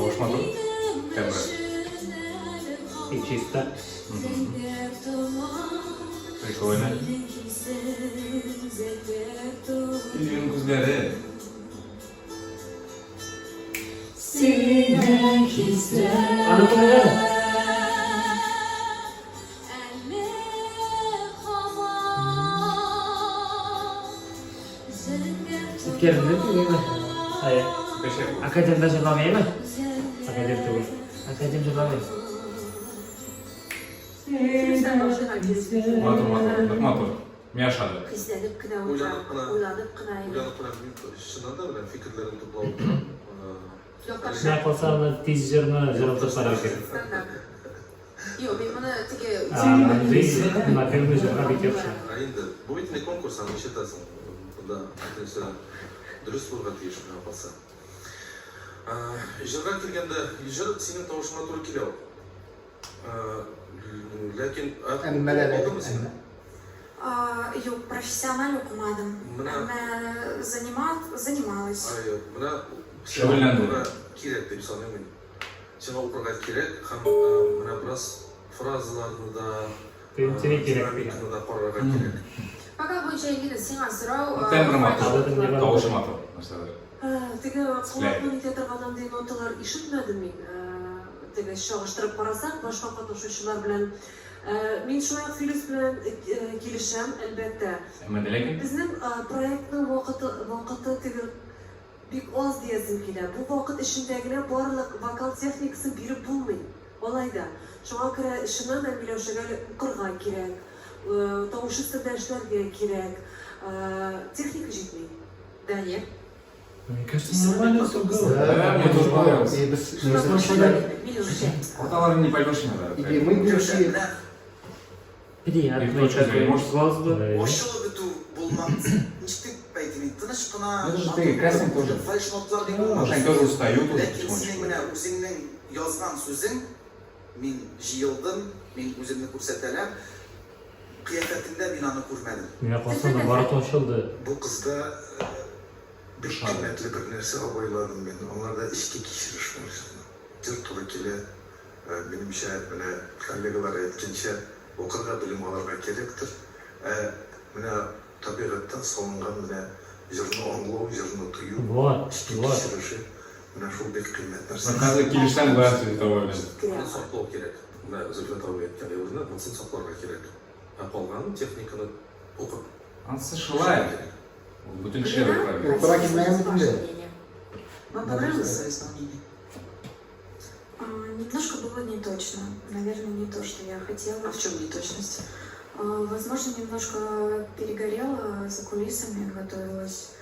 Тавыш матур. Тембры. И чисто. Прикольно. Илвин күзләре. Аны күргән. Үткәрде түгелме? Әйе. Академда җырламыймы? Академ түгел. Академ җырламый. Матур, матур, нык матур. Миңа ошады. Хисләнеп кенә утырам, Уйланып кына. уйланып кына инде. Уйланып кына, мин чыннан да белән фикерләрен туплап утырам. Менә калса аны тиз җырны җырлатып карар кирәк. Стандарт. Юк, мин моны теге Андый напевный җырга бик яхшы. Ә инде бу бит инде конкурс, аны ишетәсең. Монда бөтенесе дөрес булырга тиеш, миңа калса. Җырга килгәндә, җыр синең тавышыңа туры килә ул. Ләкин Әмма лә ләкин алдымы син? әмма. Юк, профессиональ укымадым. Менә Әмма занималась. Ай, менә сиңа Шөгыльләнде. укырга кирәк дип саныйм мин. Сиңа укырга кирәк һәм менә бераз фразаларны да, Тенче кирәк дигән. динамиканы да карарга кирәк. Вокал буенча Эльвина, сиңа сорау. Тембры матур. Матур. Тавышы матур. Нәрсәдер. Теге колакны нитә торган андый ноталар ишетмәдем мин. Теге чагыштырып карасак, башка катнашучылар белән. Мин шулай ук Филүс белән килешәм, әлбәттә. Әмма дә ләкин. Безнең проектның вакыты, вакыты теге бик аз диясем килә. Бу вакыт эчендә генә барлык вокал техникасын биреп булмый. Алай да. Шуңа күрә чыннан да Миләүшәгә әле укырга кирәк, тавыш өстендә эшләргә кирәк. Техника җитми. Дания. Мне кажется, нормально все было. Да, мне тоже понравилось. И без Миләүшә. Урталарын не поймешь иногда. И мы пришли. Приятный И точка такой зрения, может, голос был. Да. Ачылып бетү булмады. Ничек дип әйтим инде, тыныч кына. Ну, это же ты, кастинг тоже. Фальш-нотлар дип Может, булмады. они тоже устают уже Ләкин синең потихонечку. менә үзеңнең язган сүзең, мин җыелдым, мин үземне күрсәтәләм. Кыяфәтеңдә мин аны күрмәдем. Миңа калса наоборот ачылды. Бу кызда бик Ошады. кыйммәтле бер нәрсә абайладым мин. Аңарда эчке кичереш бар. Җыр туры килә. Минемчә, менә коллегалар әйткәнчә, укырга белем алырга кирәктер. Ә менә табигатьтән салынган менә җырны аңлау, җырны тою, Вот, эчке вот. кичереше, менә шул бик кыйммәт нәрсә. Хәзер килешәм белән Зөлфәт белән. Моны саклау кирәк. Менә Зөлфәт абый әйткән әйберне, монысын сакларга кирәк. Ә калганын техниканы укып. Анысы шулай. Ул бөтен кешегә дә правильно. Укырга килмәгән бит инде. Вам понравилось свое исполнение? Немножко было не точно. Наверное, не то, что я хотела. А в чем неточность? Возможно, немножко перегорела за кулисами, готовилась.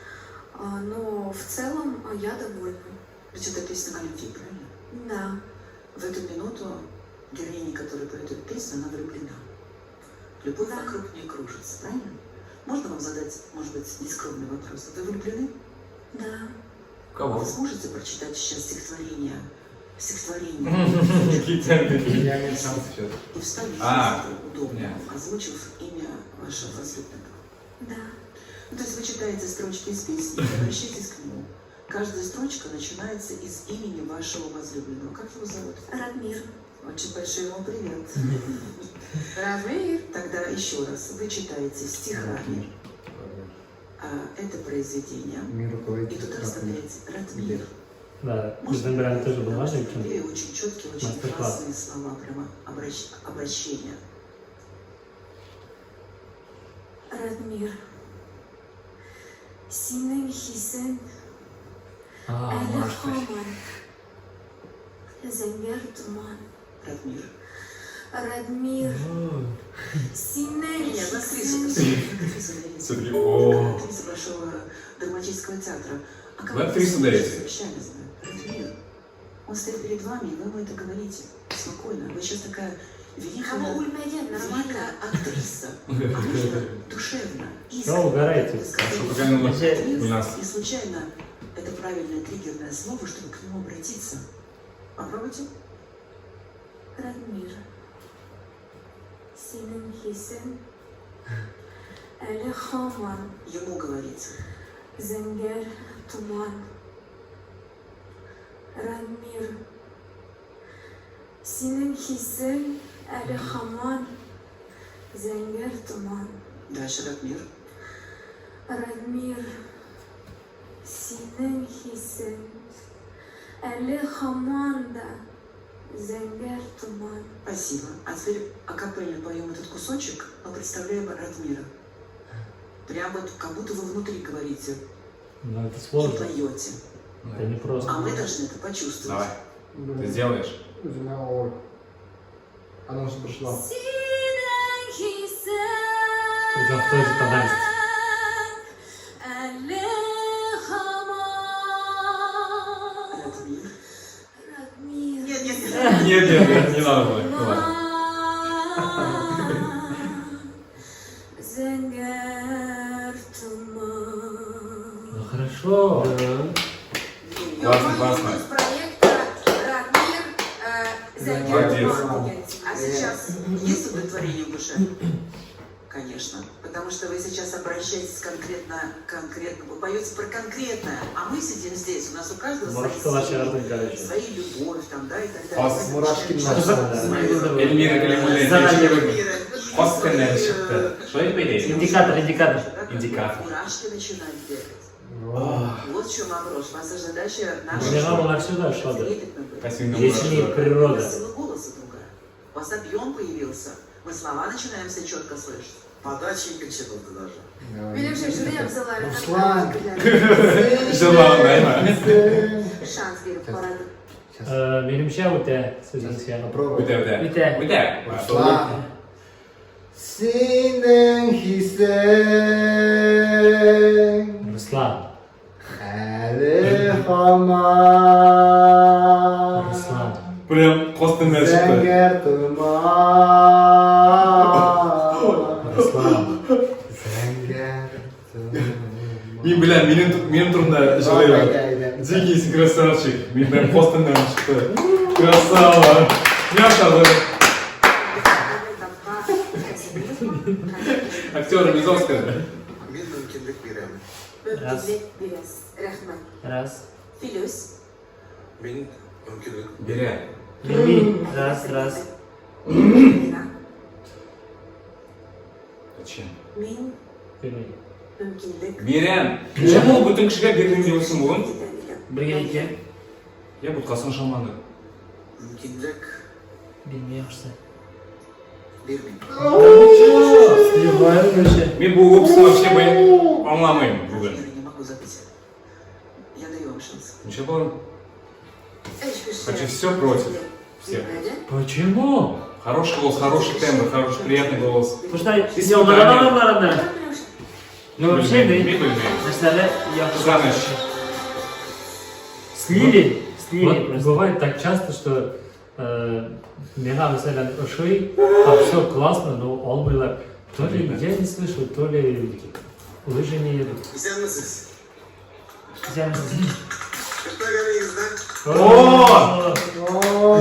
Но в целом я довольна. Ведь это песня о любви, правильно? Да. В эту минуту героиня, которая поет эту песню, она влюблена. Любовь Да. вокруг нее кружится, правильно? Можно вам задать, может быть, нескромный вопрос? Вы влюблены? Да. Кого? Вы сможете прочитать сейчас стихотворение? Стихотворение Какие темпы? Я имею шанс. Сейчас. и вставить, А, если это удобно, нет. озвучив имя вашего возлюбленного. Да. Ну, то есть вы читаете строчки из песни и обращаетесь к нему. Каждая строчка начинается из имени вашего возлюбленного. Как его зовут? Радмир. Очень большой ему привет. Радмир. Тогда еще раз. Вы читаете стихами это произведение. Мир И руководитель. туда вставляете Радмир. Да, Можно безнең белән тоже Потому булган что икән. такие очень четкие, очень Мастер-класс. классные слова, прямо обращения. Радмир. Синең хисен А, әле может быть. һаман. Зәңгәр томан. Радмир. Радмир. Синең Нет, ну, актриса, хисен актриса дарите. Смотри, о. Актриса Большого драматического театра. А как Вы актрису дарите? Вещами знаю. Радмир. Он стоит перед вами, и вы ему это говорите. Спокойно. Вы сейчас такая великая, Һәм ул үлмәгән, нормально. великая актриса. А нужно душевно, Что искренне. угораете? Хорошо, пока у нас. Вообще, У нас. И случайно это правильное триггерное слово, чтобы к нему обратиться. Попробуйте. Радмир. Синең хисен әле һаман. Ему говорите. Зәңгәр томан. Радмир. Синең хисең әле һаман зәңгәр томан. Дальше Радмир. Радмир, синең хисең әле һаман да зәңгәр томан. Спасибо. А теперь акапельно поем этот кусочек, но представляем Радмира. Прям вот как будто вы внутри говорите Ну, это и сложно. поете. Это не просто. А мы должны это почувствовать. Давай. Ты сделаешь. Үземә авыр. Анонс пришла. Синең хисең Причем в той же тональности. әле һаман. Радмир. Радмир. Нет, нет, нет. Нет, нет, нет, не надо было. Ну ладно. Зәңгәр томан. Ну хорошо. Классно, классно. Из проекта Радмир Зәңгәр Молодец. томан дигән. А сейчас есть удовлетворение в душе? Конечно. Потому что вы сейчас обращаетесь конкретно, конкретно, вы поете про конкретное, а мы сидим здесь, у нас у каждого свои Мурашкалар семьи, чыгардың, короче. свои любовь там, да, и так далее. Хас. Мурашки Да. Эльмира Галимуллина. Заранее. Хас көннәре чыкты. Шулай дип әйтәйем. Индикатор, индикатор. Индикатор. Мурашки начинают бегать. Вот в чем вопрос. Ваша задача наша. Миңа моңар сюда ошады. Трепетно быть. Спасибо. Лечение У природа. вас сила голоса другая. У вас объем появился. Мы слова начинаем все четко слышать. Подача икенче булды даже. Минемчә жюри әгъзаларының Руслан. фикерләре. Җырлаган, әйме? Шанс биреп карады. Сейчас. Минемчә үтә сезнеңчә. Попробуй. Үтә, үтә. Үтә. Үтә. Руслан. Синең хисең Руслан. әле һаман Руслан. Прям костеннән чыкты. зәңгәр томан. Руслан. Зәңгәр томан. Мин беләм, минем минем турында җырлыйлар. Әйдә, әйдә. Дикий красавчик. Мин прям костеннән чыкты. Красава. Мин ошады. Этапка әзерлек. Актер Мизовская. Мин мөмкинлек бирәм. Мөмкинлек бирәсез. Рәхмәт. Раз. Филүс. Мин мөмкинлек Бирә. Бирми. Раз, раз. Мина. Зачем? Мин Бирми. мөмкинлек Бирәм. Ничә бу бөтен кешегә бирдең дип уйлыйсың бүген? Бергә ике. Я боткасын ошамады. Мөмкинлек Бирми яхшысы. бирмим. Сливаем вообще. Мин бу выпускны вообще бы аңламыйм бүген. Я не могу забыть. Я даю вам шанс. Ничә балл? Өч кеше. Хочу все против. Всех. Бирмәде. Почему? Хороший голос, хороший тембр, хороший, приятный голос. Слушай, яңадан алалар аны. Ну вообще, Мин мин белмим. нәрсәле яхшы. Кызганыч. Слили, слили Вот просто. бывает так часто, что миңа мәсәлән ошый, там все классно, но алмыйлар. То ли я не слышу, то ли лыжи не едут. Исәнмесез. Исәнмесез. Көтмәгәнегездән. О!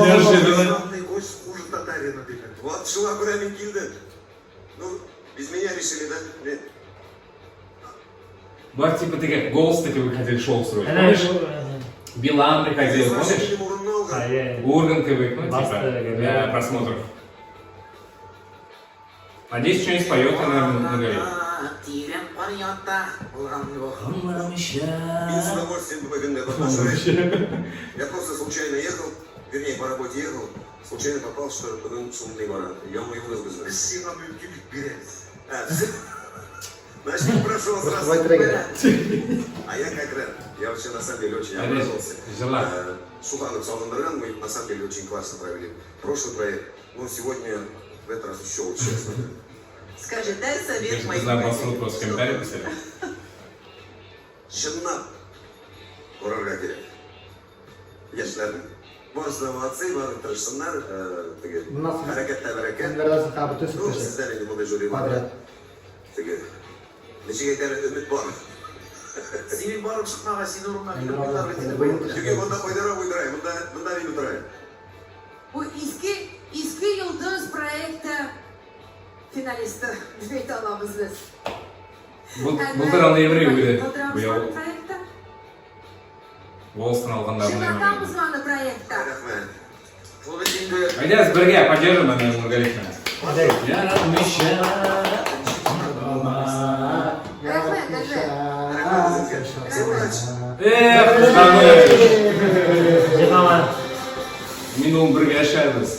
Неожиданно. Главный гость хуже татарина дигән. Вот шуңа күрә мин килдем. Ну, без меня решили, да? Нет. Бар типа теге голос таки выходили шоу строить. Әнә Помнишь? Билан приходил, помнишь? Минем урынны алган. А, я... Ургант кебек, ну Баста, типа для Гагарин. просмотров. Надеюсь, что-нибудь споет она на горе. Тирән кар ята булган юк. Мин с удовольствием бүген дә катнашыр. Я просто случайно ехал, вернее, по работе ехал, случайно попал, что бүген шундый бара. Яңа йолдыз безнең. Без сиңа мөмкинлек бирәбез. А, всё. Значит, прошу вас Просто раз. давай трек. А я как рад. Я вообще на самом деле очень Олег, обрадовался. җырла. Суханов сагындырган, мы на самом деле очень классно провели прошлый проект. Но сегодня в этот раз еще лучше, я смотрю. Скажи, дай совет Конечно, моим знаю, коллегам. обосрут просто комментарии писали. Чынлап карарга кирәк. Яшьләрнең барысы да молодцы, бары тырышсыннар, теге У нас хәрәкәттә бәрәкәт. Әнвәрдән соң бөтен Ну, сөйләшә. сездән инде мондай жюри бар. Подряд. Теге ничек әйтәләр, өмет бар. Синең барып чыкмагач, синең урынына килеп Әнвәр куялар бит инде. быел Чөнки монда уйдыра уйдыра, монда монда мин утырам. Бу иске Иске Йолдыз проекты финалисты дип әйтә алабыз без. Былтыр аны еврей үлде. Калдырабыз Быел проектта. Волстон алганнар. Чынлатабызмы аны? проектта. Рәхмәт. Ул бит инде Әйдәгез бергә поддержим Әмир Нургалиевны. Яратмыйча Рәхмәт, рәхмәт. Эх, кызганыч. Җырлама. Мин ул бергә яшәрбез.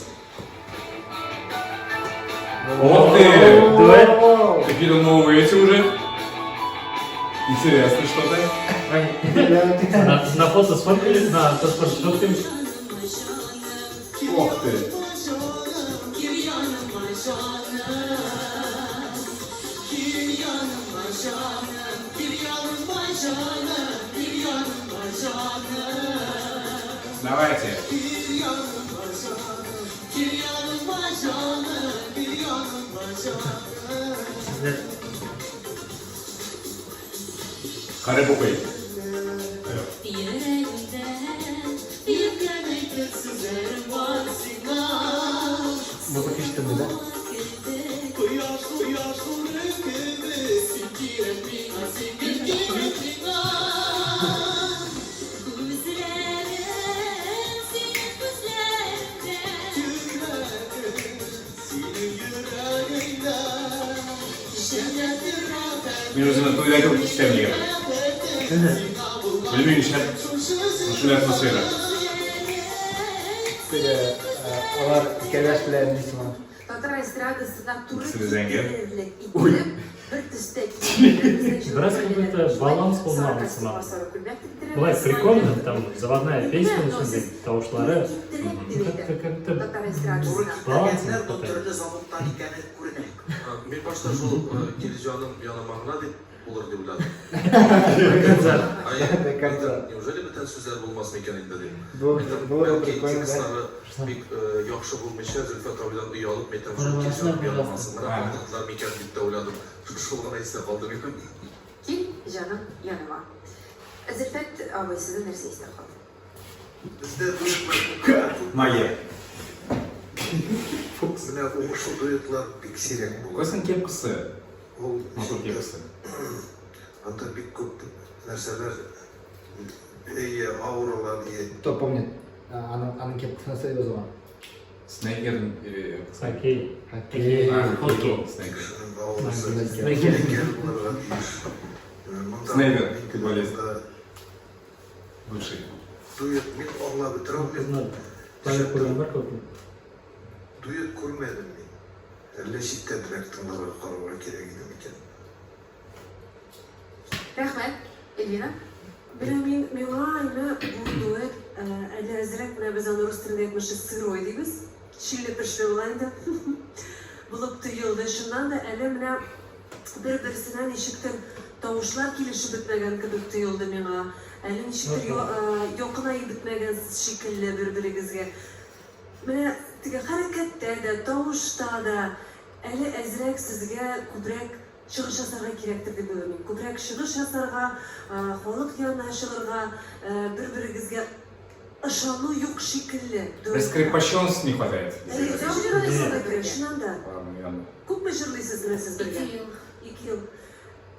Ох ты! Дуэт. Какие-то новые эти уже. Интересно что-то. На фото сфоткались, на паспорт сфоткались. Ох ты! Gir yanıma canım, gir yanıma canım, gir yanıma canım, gir yanıma canım. Давайте. Gir yanıma canım, gir yanıma canım, gir yanıma canım. Карап укый. Yüreğimde yüklenecek sözlerim var sina. Музыка ишетелде, да? Кояш, кояш нуры кебек, син кирәк миңа, син гел кирәк миңа. Күзләрем синең күзләреңдә. Йөрәгем синең йөрәгеңдә. Җәннәт рәхәт. Мин үземне туйда кебек хис итәм егет. Белмим нишләп. Шундый атмосфера. Теге, алар кәләш белән нисыман. Татар эстрадасына туры Икесе дә зәңгәр. китерерлек итеп, бер төстә киенгән. Бераз как будто баланс булмаган сыман. Болай прикольно, там заводная песня, на самом деле, тавышлары. Как-то как-то Татар эстрадасына. Туры баланс не китмәгәннәр, бу хватает. төрле заводтан икәне күренә. Мин башта шул кил җаным яныма гына дип булыр дип уйладым. Ай, До конца. Неужели бүтән сүзләр булмас микән инде дип. Было Бәлки прикольно, да? текстлары бик яхшы булмыйча Зөлфәт абыйдан оялып әйтәм, шул кил җаным яныма гына калдырдылар микән дип тә уйладым. Шул гына истә калды минем. Кил, җаным, яныма. Зөлфәт абый, сезнең нәрсә истә калды? Бездә дуэтлар Моя. Менә уңышлы дуэтлар бик сирәк була. Кайсының кепкасы? Ул Матур кепкасы. анда бик күп нәрсәләр әйе, ауралар ие. Кто помнит? Аның кепкасын нәрсә дип язылган? Снейкер или... Хоккей. Хоккей. А, Хоккей. Снейкер. Кешенең аурасы Снейкер. зәңгәр булырга тиеш. Монда Снейкер, мин футболист. монда Бывший. Дуэт мин аңлап бетерә алмыйм. Тавыш күргән бар күпме? Дуэт күрмәдем мин. Әллә читтәнрәк тыңларга карарга кирәк иде микән? Рәхмәт, Эльвина. Менә мин миңа инде бу дуэт әле әзрәк менә без аны рус телендә әйтмешли сырой дибез. Чиле-пешле була инде. Булып тоелды. Чыннан да әле менә бер-берсенә ничектер тавышлар килешеп бетмәгән кебек тоелды миңа. Әле ничектер якынаеп бетмәгәнсез шикелле бер-берегезгә. Менә теге хәрәкәттә дә, тавышта да әле әзрәк сезгә күбрәк чыгыш ясарга кирәктер дип уйлыйм мин. Күбрәк чыгыш ясарга, халык янына чыгырга, бер-берегезгә ышану юк шикелле дуэтта. Раскрепощенности не хватает. Әйе, җырлыйсыз бергә, чыннан да. Ладно, ладно. Күпме җырлыйсыз менә сез бергә? Ике ел. 2 ел.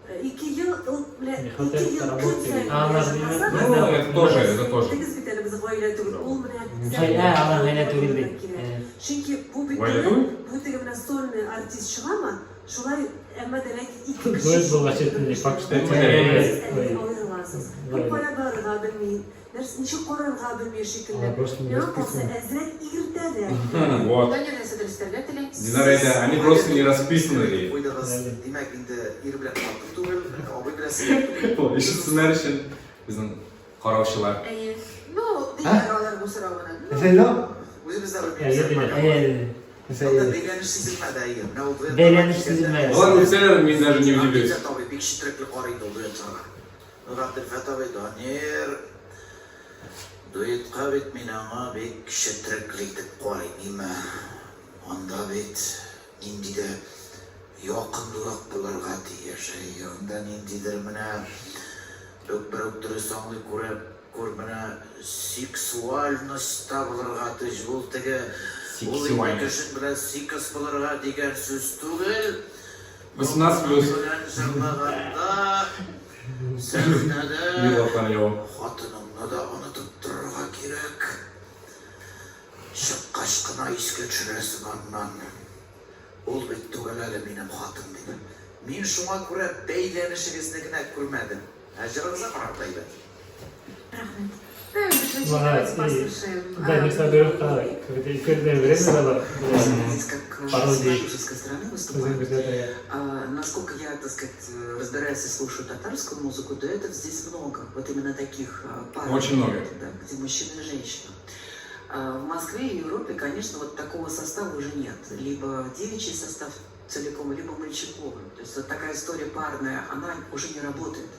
2 ел, ул менә Не 2 хватает ел көн работы. саен Алар бергә димәк, Ну, җырласагыз, это тоже, это тоже. Тегез бит әле без гаилә түгел, ул менә Гаилә, алар гаилә түгел бит. кирәк. Чөнки бу бит Гаилә теге, түгел? бу теге менә сольный артист чыгамы, шулай, әмма дә ләкин ике кеше Дуэт булгач, это не факт, что Это это Сез гаилә. әле аерыласыз. Бу кая барырга белми, нәрсә ничек карарга белми шикелле. Алар просто не Миңа калса расписаны. әзрәк иртәрәк. Вот. Данир нәрсә дөрестәргә тели? Динара әйтә, они просто не расписаны ди. Куйдыгыз. Димәк, инде ир белән хатын түгел, абый белән сеңел түгел. Ишетсеннәр өчен безнең караучылар. Әйе. Ну, диләр алар бу соравына. Ну, Нәрсә диде ул? Үзебез дә Әйе, белмибез. диләр. Әйе. Нәрсә Анда диде? бәйләнеш сизелмәде, әйе. Менә ул дуэтларга Бәйләнеш килгәндә- сизелмәде. Алар үлсәләр, мин даже не удивлюсь. Габделфәт абый бик четерекле карый инде ул дуэтларга. Ну, Габделфәт абый, Данир, дуэтка бит мин аңа бик четерекле итеп карыйм, ниме. Анда бит нинди дә якынлык булырга тиеш, әйе. Анда ниндидер менә бер үк дөрес аңлый күрә, күр менә сексуальность та булырга тиеш. Ул теге ул инде Сексуальность. кеше белән секс булырга дигән сүз түгел. 18 плюс. Белән җырлаганда сәхнәдә Юллаткан юл. хатыныңны да онытып торырга кирәк. Миңа искә төшерәсең аннан. Ул бит түгел әле минем хатын дип. Мин шуңа күрә бәйләнешегезне генә күрмәдем. Ә җырыгызга карап та әйбәт. Рәхмәт. Давайте послушаем. Да, не Сабировка, когда эфирное время дала. Здесь как с Пародии. продюсерской стороны выступаю. А, насколько я, так сказать, разбираюсь и слушаю татарскую музыку, дуэтов здесь много. Вот именно таких пар. Очень много. Да, где мужчина и женщина. А в Москве и Европе, конечно, вот такого состава уже нет. Либо девичий состав целиком, либо мальчиковый. То есть вот такая история парная, она уже не работает.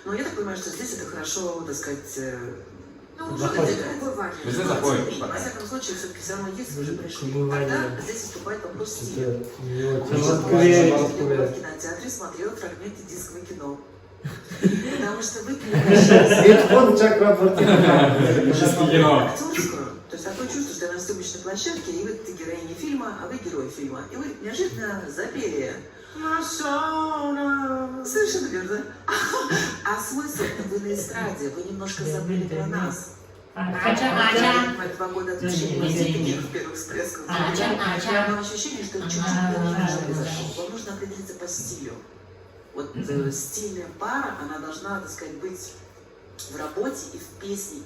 Но я так понимаю, что здесь это хорошо, так сказать, Ну, уже Заходит. бывали. Везде но, заходит тем не менее, пока. Во всяком случае, все-таки все равно есть, вы же пришли. Бывали. Тогда здесь выступает вопрос стиля. У него У меня Москве. была я была в кинотеатре, смотрела фрагменты дискового кино. Потому что вы превращаете Митхун Чакраборти. Чисто кино. актерскую. То есть такое чувство, что я на съемочной площадке, и вы ты героиня фильма, а вы герой фильма. И вы неожиданно запели. Совершенно верно. А смысл вы на эстраде, вы немножко забыли про нас. 2 года отношений у вас нет таких первых всплесков. Но ощущение, что чуть-чуть перемена произошел. Вам нужно определиться по стилю. Вот стильная пара, она должна, так сказать, быть в работе и в песне,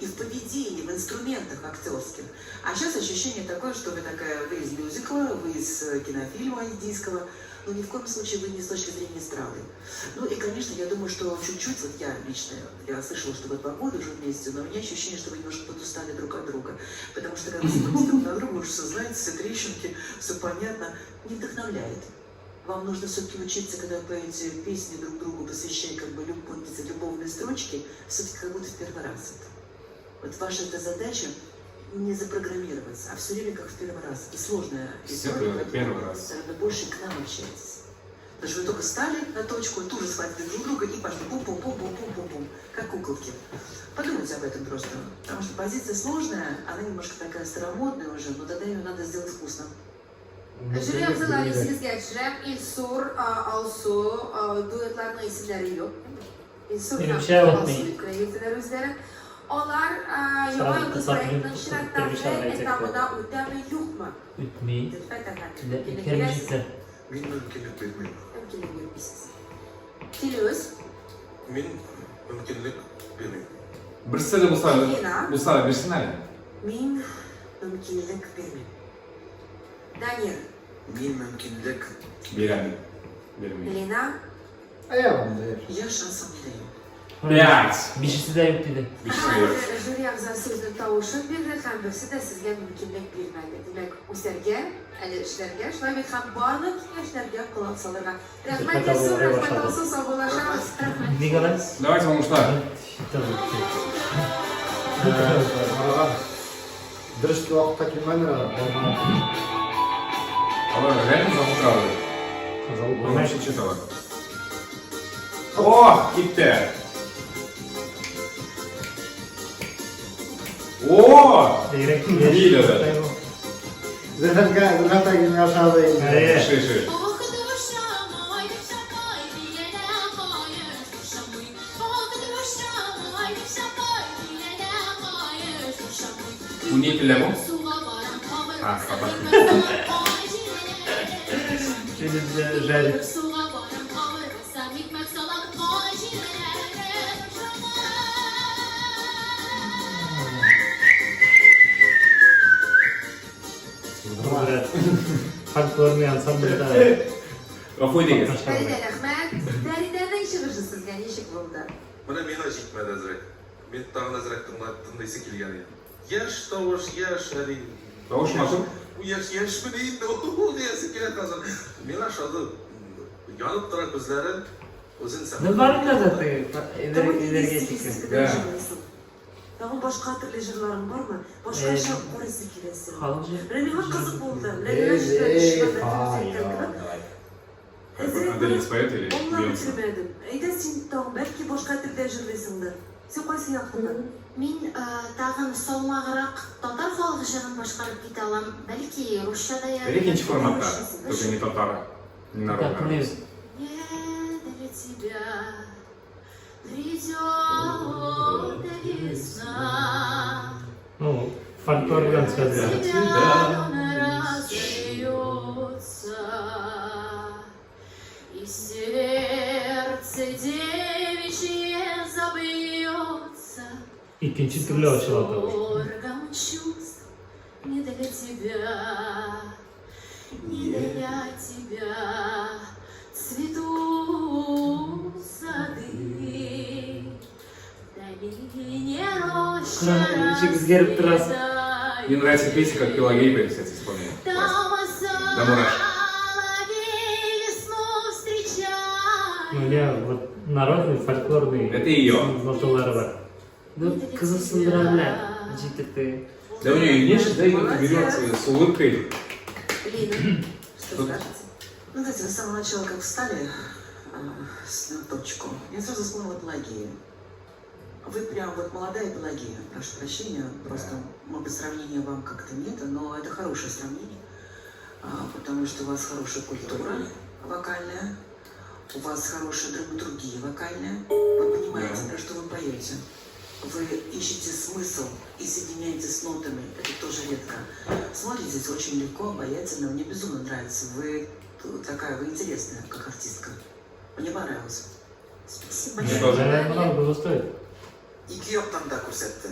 и в поведении, в инструментах актерских. А сейчас ощущение такое, что вы такая, вы из мюзикла, вы из кинофильма индийского, но ни в коем случае вы не с точки зрения эстрады. Ну и, конечно, я думаю, что чуть-чуть, вот я лично, я слышала, что вы 2 года уже вместе, но у меня ощущение, что вы немножко подустали друг от друга. Потому что когда вы смотрите друг на друга, уж все знаете, все трещинки, все понятно, не вдохновляет. Вам нужно все-таки учиться, когда вы поете песни друг другу, посвящая как бы любовные строчки, все-таки как будто в первый раз это. Вот ваша эта задача не запрограммироваться, а все время как в первый раз. Это сложная Все история, это поэтому, первый раз. наверное, больше к нам общайтесь. Потому что вы только стали на точку, тут же схватили друг друга и пошли бум-бум-бум-бум-бум-бум, как куколки. Подумайте об этом просто. Потому что позиция сложная, она немножко такая старомодная уже, но тогда ее надо сделать вкусно. Жюри әгъзалары исегезгә төшерәм. Илсур, Алсу, дуэтларның исемнәре юк. Илсур һәм Минемчә, Алсу үтми. дип кенә йөртәләр үзләрен. Алар Яңа Сразу йолдыз кызлар проектының минем чираттагы берничә этабына үтәме, юкмы? Үтми. Зөлфәт әфәнде, мөмкинлек Үткәрми бирәсез? җитсә. Мин мөмкинлек бирмим. Мөмкинлек бирмисез. Филүс, Мин мөмкинлек бирмим. Берсе дә булса, Лина, булса да бирсен әле. Мин мөмкинлек бирмим. Данир, Мин мөмкинлек Бирәм. Бирмим. Лина, А я вам даю. Я шансов не даю. Пять. Бишесе дә юк диде. Бишесе юк. Жюри әгъзасы үзенең тавышын бирде һәм берсе дә сезгә мөмкинлек бирмәде. Димәк, үсәргә, әле эшләргә, шулай бит һәм барлык киңәшләргә колак салырга. Рәхмәт, Зөлфәт Илсур, абый рәхмәт, башлады. Алсу, саубуллашабыз. Рәхмәт. Ник алай? Давайте уңышлар. Арага дөрес вакытта килмәделәр алар. Алар реально зал утыралар. Зал Вообще читала. О, китте. О! Бигрәк Килде. Зөлфәткә, Зөлфәт әгин яшады инде. Әйе. Ши, ши. Ох, душа мой, душа мой, душа мой. Ох, душа мой, душа мой, душа мой. Бу ни телдә бу? Суга барам, камыр А, татар. Жаль. Суга барам, камыр басам, икмәк салам, кай җирләре, душа мой. Брат. Фольклорный ансамбльдә Гафу итегез. Фәридә, рәхмәт. Фәридәнең чыгышы сезгә ничек булды? Менә миңа җитмәде әзрәк. Мин тагын әзрәк тыңлап тыңлыйсы килгән иде. Яшь тавыш, яшь әле. Тавыш матур. Бу яшь яшьмени инде ул диясе килә хәзер. Миңа ошады. Янып тора күзләре. Үзен Ну бар инде теге энергетика. Да. Тагын башка төрле җырларың бармы? Башкача карыйсы киләсе. Халык җыры. Менә миңа кызык булды. Менә Эй, миңа җырлар эй, төшмәде, ай, кебек. ай. Әзрәк Адель споет или Аңлап Бейонсе? бетермәдем. Әйдә син тагын бәлки башка телдә җырлыйсыңдыр. Син кайсы яктың? Мин тагын салмаграк татар халык җырын башкарып китә алам. Бәлки русча да Бер икенче форматта, только не татар, не Так, народный. тыңлыйбыз. Не для тебя придет весна. Ну, Фольклор белән связано. Тебя он разольется, и сердце девичье забьется. Икенче төрле ачыла тавыш. Восторгом чувств не для тебя, не для тебя цветут сады. В долине роща Кара, ничек үзгәреп торасың. Мне нравится песня, как Пелагея, кстати, исполняет. Там Да, мураш. соловей весну встречает. Ну, я вот народный, фольклорный Это ее. ноталары бар. Ну, кызыксындыра белә. Ничектер теге. Да у нее и внешность, да, и вот берет с улыбкой. Лина, что Тут- скажете? Ну, знаете, вы с самого начала, как встали на точку, я сразу вспомнила Пелагею. Вы прям вот молодая Пелагея, прошу прощения, просто, может быть, сравнения вам как-то нет, но это хорошее сравнение, потому что у вас хорошая культура вокальная, у вас хорошая драматургия вокальная, вы понимаете, про что вы поете. Вы ищете смысл и соединяете с нотами, это тоже редко. Смотритесь очень легко, обаятельно, мне безумно нравится. Вы такая, вы интересная, как артистка. Мне понравилось. Спасибо Мне большое. тоже. Наверное, много стоит. Ике яктан да күрсәтте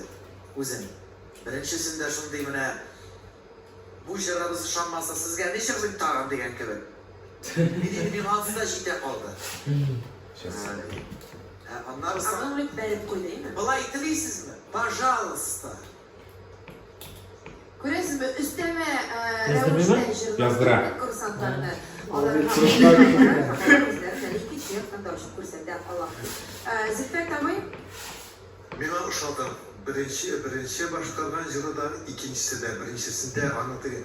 үзен. Беренчесендә шундый менә бу җырыбыз ошамаса сезгә ни җырлыйм тагын дигән кебек. Мин инде миңа анысы да җитә калды. Сейчас. Ә аннары А соң вы бит бәреп куйды, әйме? болай телисезме? Пожалуйста. Күрәсезме, өстәмә Яздырмыймы? рәвештә җырлап Яздыра. конкурсантларны. Ул Аларга бит чыгышлар алар үзләрен әле икенче яктан да ачып күрсәтә ала. Зөлфәт абый, Миңа ошады. Беренче, беренче башкарган җыры да, икенчесе дә, беренчесендә аны теге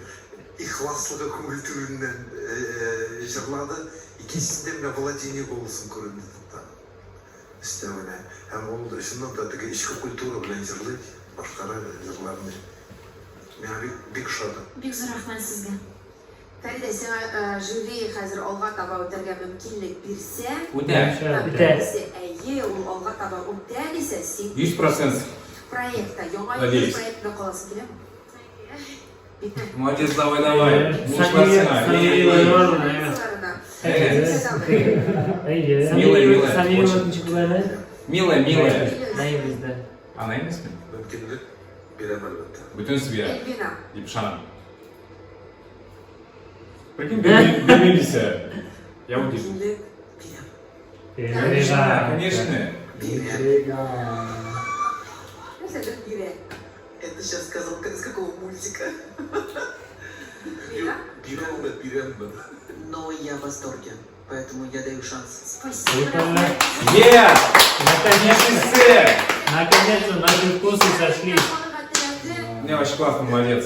ихласлыгы күңел түреннән җырлады. Икенчесендә менә владение голосом күренде тотта. Өстәвенә. Һәм ул чыннан да теге эчке культура белән җырлый, башкара җырларны. Миңа бик, бик ошады. Бик зур рәхмәт сезгә. Фәридә, сиңа жюри хәзер алга таба үтәргә мөмкинлек бирсә, Үтә. Үтә. Үтә. дисә, әйе, ул алга таба үтә дисә, син 100%. проектта, яңа Надеюсь. йолдыз проектында каласың киләме? Бик Молодец, давай, давай. Сания, Сания бар. Әйе. Милая, милая, Сания очень. ничек була әле? Милая, милая. Наивность, да. Она емесме? Мөмкинлек бирәм әлбәттә. Бөтенесе бирә. Эльвина. Дип ышанам. Прикинь, бирмим дисә. Я удивлен. Мөмкинлек бирәм. Конечно. Конечно. Интрига. Нәрсәдер бирә. Это сейчас сказал, из какого мультика? Лина? Бирәмме, бирәмме. Но я в восторге, поэтому я даю шанс. Спасибо. Прикольно. Е! Наконец-то! Наконец-то наши вкусы сошлись. Мне вообще классно, молодец.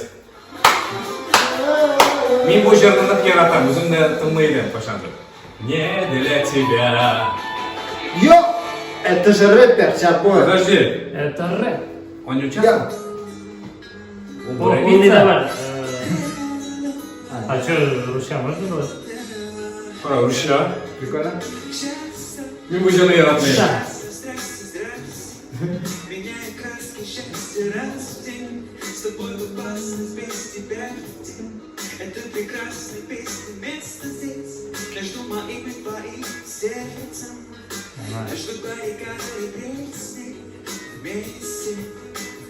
Мин бу җырны нык яратам, үзем дә тыңлый идем кайчандыр. Не для тебя. Йо! Это же рэпер, сейчас будет. Подожди, Это рэп. он не участвовал? Ул О, рэп. Или давай. А что, русча можно было? Кара, русча. Прикольно? Мин бу җырны яратмыйм. Меняя краски счастья раз в день. С тобой в опасность, без тебя день. Это прекрасная песня, место здесь. Между моим и твоим сердцем. Между баррикадой и песней. Вместе,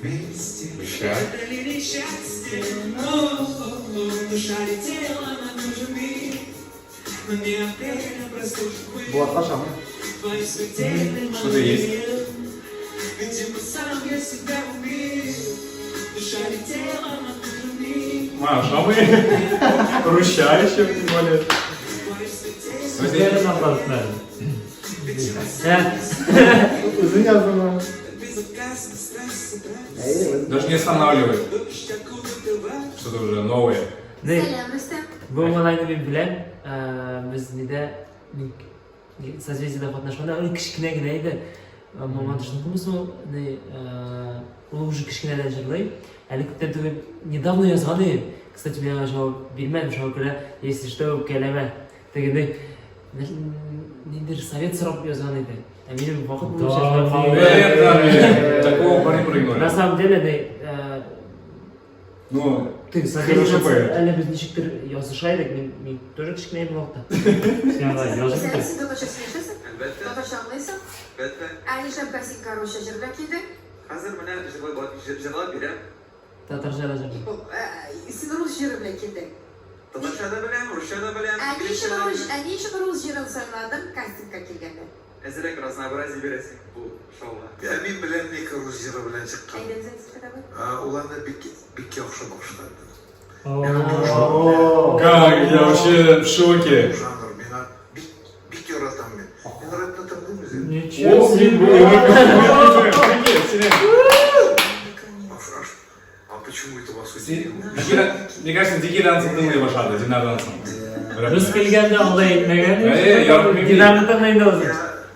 вместе. Русча. Это ли не счастье? О-о-о, душа летела на нужный. Но не апреля простужу Булатка ошамый. Твои смертельные Что-то есть. Видимо, сам я себя убил. Душа летела на нужный. Ма, ошамый. Русча еще, тем более. Твои смертельные Үзләрен аңлатмады. Үзең яздыңмы? Безотказно страсть собрать. Әйе, үзең. Даже не останавливает. Дождь окутывать. Что-то уже новое. Не, Сәлам, Рөстәм. бу малайны мин беләм. Без нидә Созвездиедә катнашканда ул кечкенә генә иде. Мамадышныкымы соң, не, ул уже кечкенәдән җырлый. Әле күптән түгел недавно язган иде. Кстати, мин аңа җавап бирмәдем, шуңа күрә, если что, үпкәләмә. Тегендәй ниндидер совет сорап язган иде. Ә минем вакыт булмыйча шулай калды. Э, да, Такого парня На проигнорил. самом деле, не, Ну, Ты хорошо поет. Әле без ничектер языша идек, мин, мин тоже кечкенә идем вакытта. Син аңа язып Син син татарча сөйләшәсең? Әлбәттә. Татарча аңлыйсың? Әлбәттә. Ә нишләп кастингка русча җыр белән килдең? Хәзер менә җырлап җырлап бирәм. Татарча да җырлый. Син рус җыры белән килдең. Татарча да беләм, русча да беләм, Ә ни инглизчә өчен дә рус, беләм. ә ни өчен рус җырын сайладың кастингка килгәндә? Әзрәк разнообразие бирәсең бу шоуга. Ә мин беләм ник рус җыры белән чыккан. Әйдәгез әйтеп китәбез. Ул аны бик бик яхшы башкарды. Как? Я вообще в шоке. Жанр миңа бик бик яратам мин. Мин рэпны тыңлыйм үзе. Ничего О, себе! Прикинь, А почему это вас удивило? Мне кажется, Дигидан тыңлый башлады, Динардан соң. Без килгәндә алай әйтмәгән. Әйе, ярым Динарны тыңлый инде үзе.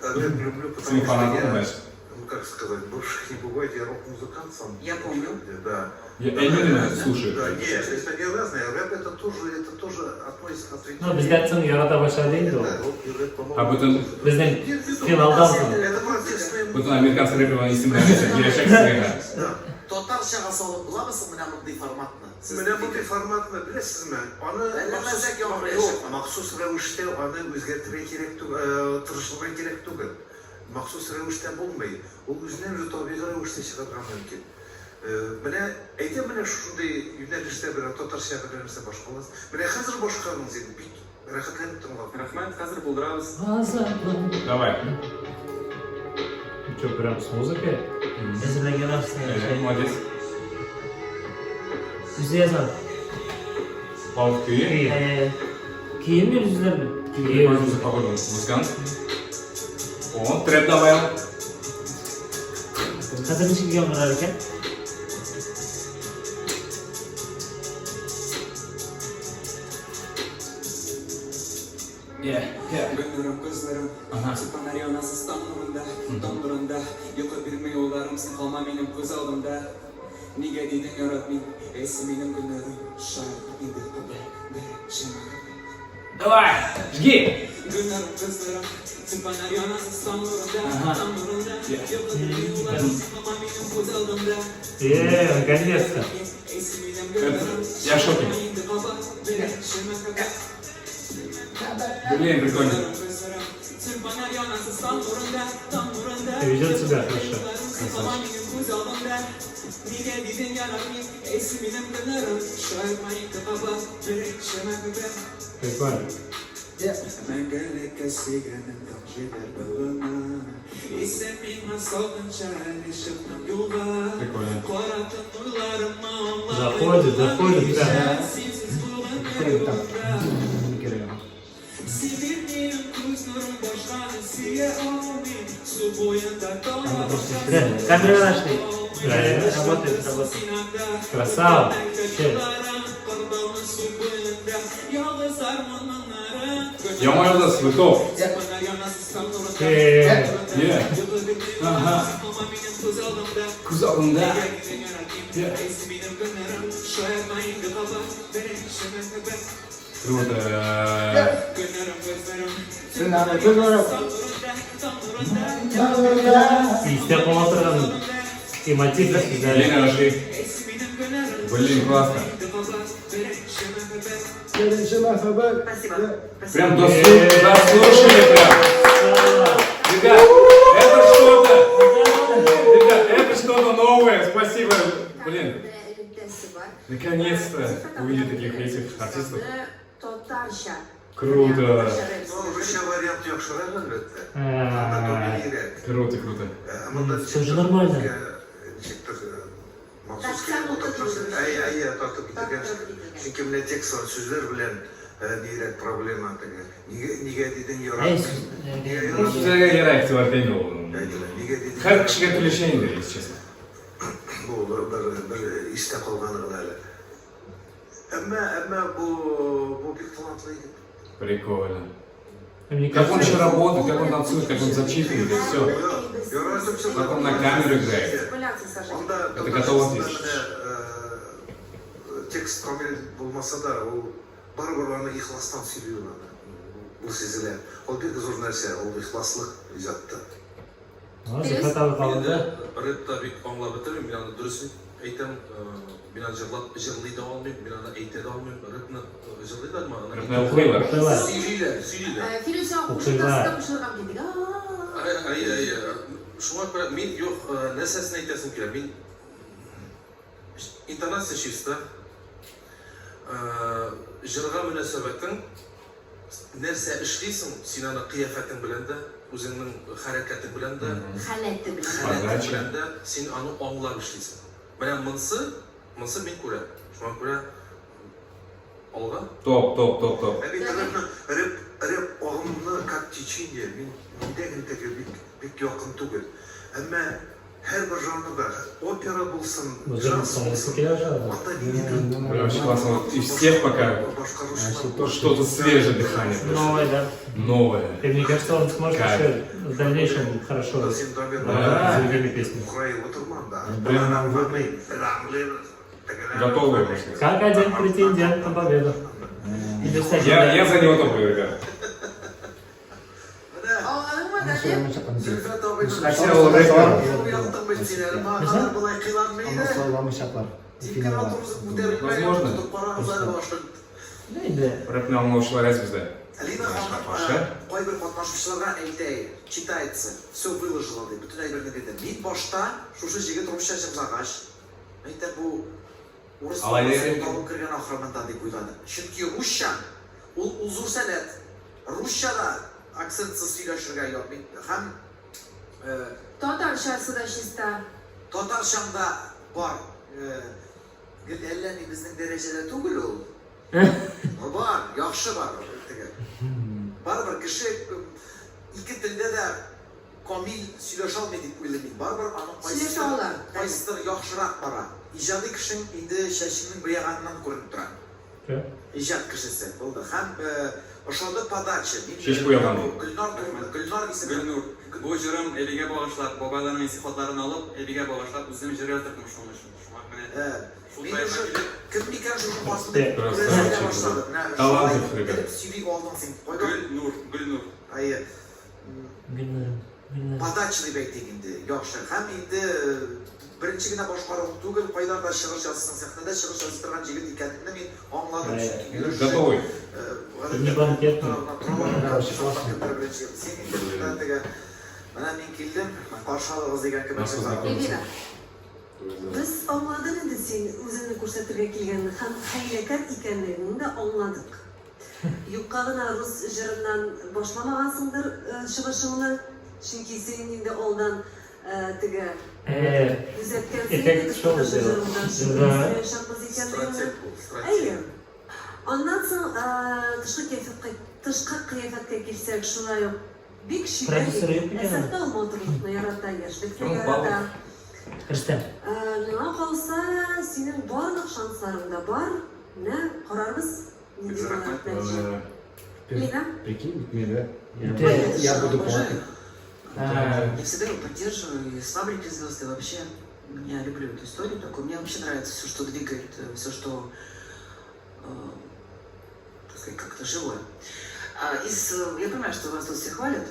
Я рэп люблю, потому Син что фанаты, я, знаешь. ну как сказать, бывших не бывает, я рок-музыкант сам. Я помню. Да. Я Эминема слушаю. Да, нет, это не разное. Рэп это тоже одно из Ну, бездән соң ярата башлады инде ул. Это рок и рэп, по-моему. А бөтен Безнең финалдан соң. Это протестная бөтен американцы рэперы исемнәре киләчәк сезгә. Да. Татарчага салып буламы соң менә мондый форматны? Менә мондый форматны беләсезме? Аны Әллә махсус, мәзәк яңгырый юк, яшәп. махсус рәвештә аны үзгәртергә кирәк түгел, тырышырга кирәк түгел. Махсус рәвештә булмый. Ул үзеннән үзе табигый рәвештә чыгарга мөмкин. Менә әйдә менә шушындый юнәлештә берәр татарча берәр нәрсә башкарасыз. Менә хәзер башкарың син бик рәхәтләнеп тыңлап. Рәхмәт, хәзер булдырабыз. Давай. Че, прям с музыкой? Әзерләнгән артист. Молодец. Үзе язган. Павел Көе. Ә, Көен ми сүзләрме? Көе. Похоже, музыкант. О, трэп добавил. Хәзер ничек яңгырар икән? Yeah, yeah. Гөлнурым, күзләрем, Ага. Султаннар янасыз таң нурында, таң нурында. Йокы бирми уйларым, син калма минем күз алдымда. Нигә дидең яратмыйм, әй син минем гөлнурым, шаяртма инде кабат беренче мәртәбә. Давай, жги. Гөлнурым, күзләрем, Тюльпаннар янасыз таң нурында, таң нурында. Йокы бирми уйларым, син калма минем күз алдымда. Е, наконец-то. Әй син минем Это- гөлнурым, Я в шоке. шаяртма инде кабат беренче мәртәбә. Блин, прикольно. Тюльпаннар янасыз таң нурында, таң нурында. Ведет себя хорошо. Нигә дидең яратмыйм, әй син минем гөлнурым, шаяртма инде кабат беренче мәртәбә. Прикольно. Мәңгелеккә сөйгәнем таң җибәр багына. Исән миңа салкынча әле чыктым юлга. Прикольно. Караттым уйларыма аңлап Заходит, заходит прям. Синсез булган Там. Кирәк. Сибирмим күз нурым башканы сөя алмыйм. Су буенда тала Камера нашли. Да. Работает, работает. Красава. Вообще. Яңа йолдыз, вы топ. Э, Yeah. Ага. Күз алдында. Yeah. Круто. Син аны күз нурым. Истә кала торган эмоциональ сүзләре. Лена нашли. Блин, классно. Беренче мәхәббәт. Спасибо. Прям дослушали прям. Ребят, это что-то. Ребят, это что-то новое. Спасибо. Блин, Элемтәсе бар. наконец-то увидели таких этих артистов. Татарча. Круто. Ну, русча вариант яхшырак әлбәттә. Анда табигыйрәк. Круто, круто. Ә монда Всё же нормально. Ничектер махсус килеп утыртмасын. Әй, әй, тартып китергән. Чөнки менә текст сүзләр белән нирәк проблема теге. Нигә нигә дидең Әй, яратмыйм? сүз. Нигә Ну, яратмыйм? сүзләргә ярар игътибар итә инде ул. Әйтелә, Нигә дидең? Һәр кешегә төрлечә инде, если честно. Бу бер бер бер истә калганы гына әле. Әмма әмма бу бу бик талантлы егет. Прикольно. Мне Как он кажется, еще работает, как он танцует, как он зачитывает, и все. Яратып Как он на камеру играет. Анда Это готовый артист. Текст камил булмаса да, ул барыбер аны ихластан сөйли аны. Бу сизелә. Ул бик зур нәрсә, ул ихласлык иҗатта. Зифат абый калды. Рэпта бик аңлап бетермим, мин аны дөрес әйтәм, мин аны җырлап, җырлый да алмыйм, мин аны әйтә дә алмыйм. Рэпны җырлыйлармы? Аны Рэпны укыйлар. Укыйлар. Сөйлиләр, сөйлиләр. Филүсә Укыйлар. кушылырга мөмкин. Әй, әй, әй, шуңа күрә мин юк, нәрсәсен әйтәсем килә. Мин интонация чиста. Җырга мөнәсәбәтең нәрсә эшлисең, син аны кыяфәтең белән дә, үзеңнең хәрәкәтең белән дә, Халәте белән. халәтең белән дә син аны аңлап эшлисең. Менә монсы, монсы мин күрәм. Шуңа күрә алга. Топ, топ, топ, топ. Ә бит рэпны, рэп, рэп агымны как течение мин миндә генә теге бик, бик якын түгел. Әмма һәрбер жанрда, опера булсын, Бу җырның джаз соңгысы булсын, килә уже. анда ниндидер Бля, очень классно. Вот из всех пока башкаручылар что-то свежее дыхание. просто. Новое, да. Новое. И мне кажется, он сможет Кайф. еще в дальнейшем хорошо Син Дамир, работать с другими песнями. Украина утырмам да. Блин, Аңламый, аңлыйбыз. Тегеләр Готовые, можно сказать. Как один претендент на победу. Или, кстати, Я, да. я за него топлю, ребят. Менә Аңладыңмы, Аны Дамир? сөйләмәчәк аны. Зөлфәт абыйның Хотя ул рэпер. Яктың бит син әле, моңа Нәрсә? кадәр болай кыйланмый Аны иде. сайламыйчаклар. Тик кенә турызып күтәрелмәгән, Возможно. тотып карагыз әле башын. Да, инде. Рэпны аңлаучылар әз бездә. Алина Кызганычка ханым каршы. кайбер катнашучыларга әйтә, читается, все выложила ди, бөтен әйберне диде. Мин башта шушы җегет русча җырлагач, әйтә бу урыс Алай баласы дигән- табып кергән ахры монда дип уйладым. Чөнки русча ул ул зур сәләт. Русча да акцентсыз сөйләшергә я- һәм Татарчасы да чиста. татарчаң да бар. Гел әллә ни безнең дәрәҗәдә түгел ул. Но бар, яхшы бар теге. Барыбер кеше ике телдә дә камил сөйләшә алмый дип уйлыйм мин. Барыбер аның Сөйләшә ала. кайсыдыр яхшырак бара. Иҗади кешең инде чәчеңнең бер ягыннан күренеп тора. Чё? Иҗат кешесе булды. Һәм ошады подача. Мин Чәч буяган. Гөлнар турында, Гөлнар исеме. Гөлнур. Бу җырым әбигә багышлап, бабайларның нәсихатларын алып, әбигә багышлап үзем җыр яздырдым шуның өчен. Шуңа күрә Э, шул Мин проектка уже килеп, кем микән шушы басты Э, дип Красавчик. күрәсегә башлады. Менә Талантлив, шулай ребят. итеп сөйли алдың син. Кайда? Гөлнур, Гөлнур. Әйе. Гөлнар. Гөлнар. Подача дип әйтик инде, яхшы. Һәм инде беренче генә башкаруың түгел, кайларда чыгыш ясасаң, сәхнәдә чыгыш ясый торган җегет икәнеңне мин аңладым, чөнки йөреше, Готовый. гадәттә Не банкетный. торалар, Короче, классно. беренче. Син инде монда теге, менә мин килдем, каршы алыгыз дигән кебек Нас җырлар. познакомиться. Эльвира. Без аңладык инде син үзеңне күрсәтергә килгәнне һәм хәйләкәр икәнлегеңне дә аңладык. Юкка гына рус җырыннан башламагансыңдыр чыгышыңны, чөнки син инде алдан теге күзәткәнсең инде Эффект без шоу татарча сделал. җырыңнан чыгып Да. сөйләшәбез икәнлегеңне. Стратег бул, стратег. Әйе. Аннан соң тышкы кыяфәткә тышкы кыяфәткә килсәк, шулай ук бик чибәр Продюсеры юк егет. микән аның? Әсәфтә ул матурлыкны ярата, яшьлекне Ну, ярата. Рөстәм. Миңа калса, синең барлык шансларың да бар. Менә карарбыз, нинди була нәтиҗә. Лина? Прикинь, бит мин, да? Ты- Я буду плакать. А, Я всегда его поддерживаю, и с «Фабрики звезд», и вообще я люблю эту историю такую. Мне вообще нравится все, что двигает, все, что, так сказать, как-то живое. Я понимаю, что вас тут все хвалят.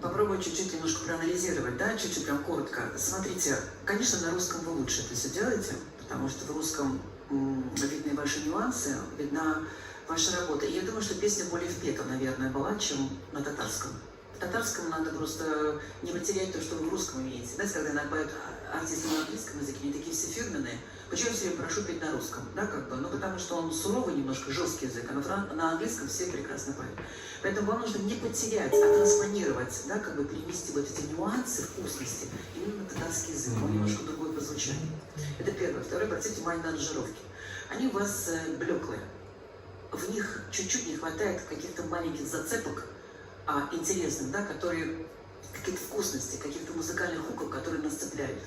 Попробую чуть-чуть немножко проанализировать, да, чуть-чуть прям коротко. Смотрите, конечно, на русском вы лучше это все делаете, потому что в русском видны ваши нюансы, видна ваша работа. И я думаю, что песня более впета, наверное, была, чем на татарском. В татарском надо просто не потерять то, что вы в русском имеете. Знаете, когда поют артисты на английском языке, они такие все фирменные. Почему я все время прошу петь на русском? Да, как бы? Ну, потому что он суровый немножко, жесткий язык, а на английском все прекрасно поют. Поэтому вам нужно не потерять, а транспонировать, да, как бы перенести вот эти нюансы вкусности именно на татарский язык. Он немножко другой по звучанию. Это первое. Второе, обратите внимание на аранжировки. Они у вас блеклые. В них чуть-чуть не хватает каких-то маленьких зацепок, интересных, да, которые какие-то вкусности, каких-то музыкальных хуков, которые нас цепляют.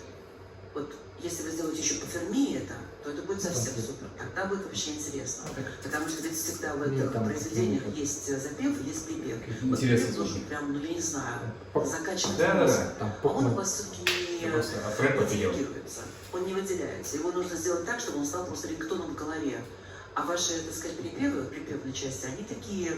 Вот если вы сделаете еще пофирмее это, то это будет совсем супер. Тогда будет вообще интересно. Потому что ведь всегда в Нет, этих там произведениях какие-то- есть запев, есть припев. Вот Интересно припев должен слушать. прям, ну я не знаю, закачивать Да, да, мозг. да. Там А он у похмур. вас все-таки Я не просто от рэпа офигел. диригируется, он не выделяется. Его нужно сделать так, чтобы он стал просто рингтоном в голове. А ваши, так сказать, припевы, припевные части, они такие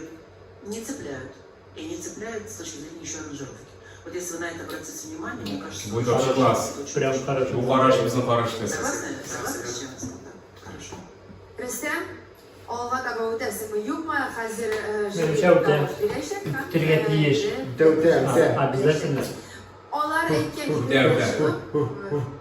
не цепляют. И не цепляют с точки зрения еще аранжировки. Вот если вы на это обратите внимание, мне кажется, Будет вообще класс. Прям хорошо. Бу караш безнең караш дисез. Согласны? Согласны с чем я сказала? Да. Хорошо. Рөстәм, алга таба үтәсеңме, юкмы? Хәзер э, жюри Минемчә, үтә. тавыш бирәчәк һәм, Үтәргә э, тиеш. инде Үтә, үтә, үтә. Обязательно. Алар әйткән Үтә, үтә.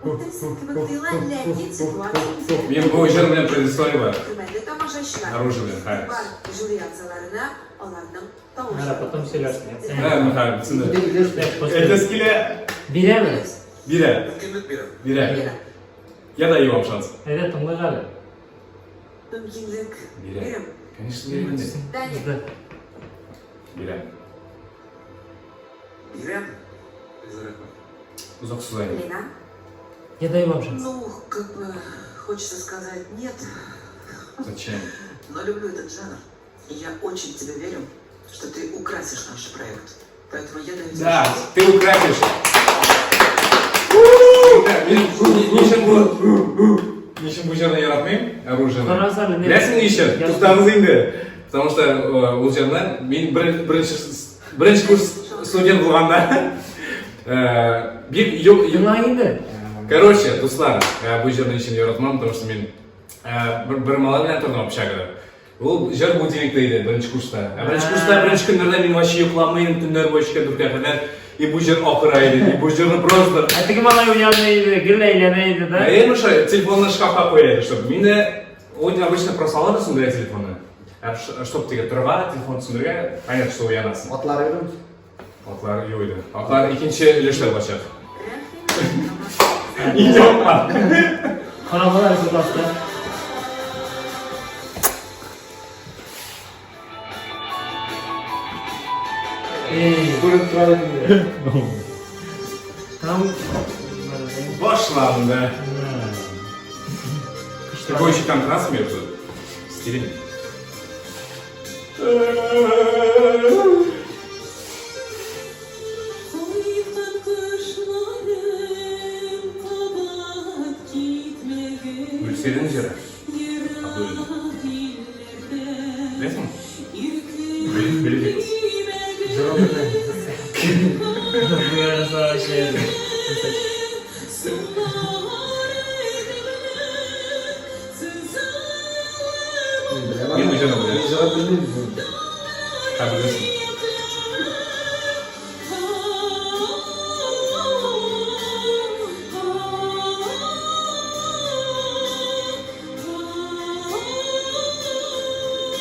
Үтерсең кебек тоела, ләкин ситуация үзгәрде. Минем бу җыр белән предыстория бар. Хөрмәтле тамашачылар, Оружие белән, хәер. бар жюри әгъзаларына аларның тавышы. Надо потом сөйләрсең. Ә, Михаил, бөтен дә. После- Әйтәсе килә. Бирәме? Бирә. Мөмкинлек бирәм. Бирә. Я даю вам шанс. Әйдә, тыңлыйк әле. Мөмкинлек Бирә. бирәм. Конечно, бирә инде. Даня, Да. Бирә. Бирәм. Озак суза инде. Лена, Я даю вам шанс. Ну, как бы хочется сказать нет, Зачем? но люблю этот жанр. И я очень тебе верю, что ты украсишь наш проект. Поэтому я даю тебе Да, шанс. ты украсишь. Мин ни өчен бу ни өчен бу җырны яратмыйм? Оружиены. Карагыз әле, не- Беләсеңме ни өчен? Я- Туктагыз инде. Потому что э, ул җырны мин бер- беренче беренче курс студент булганда э, бик ю- ю- Тыңла инде. Короче, дуслар, э, бу җырны өчен яратмам, потому что мин э, бер, бер малай белән тордым общагада. Ул җыр будильникта иде беренче курста. Ә беренче курста беренче көннәрдә мин вообще йокламыйм, төннәр буе эчкә дүрткә кадәр. И бу җыр акыра иде, и бу җырны просто... Ә теге малай уяна иде, гел әйләнә иде, да? Ә я ну телефонны шкафка куя иде, чтобы мин дә ул обычно просто алады сүндерә телефонны. Ә чтоб теге торга, телефон сүндерергә, понятно, что уянасың. Атлар йөрим. Атлар юк иде. Атлар икенче өлештә булачак. Рәхим. Йокла. Караңгылар пожалуйста. Эй, Күреп тора бит инде. там Башланды. Такой еще контраст между стилями. Кайткан кошларым кабат китмәгез. Гөлсирин җыры. Абдуллина. Ерак илләрдә Беләсеңме? иркен Белеп кыз. Вообще. Мин беләм. Мин бу җырны беләм. Мин җырын белмим. Һә, беләсең.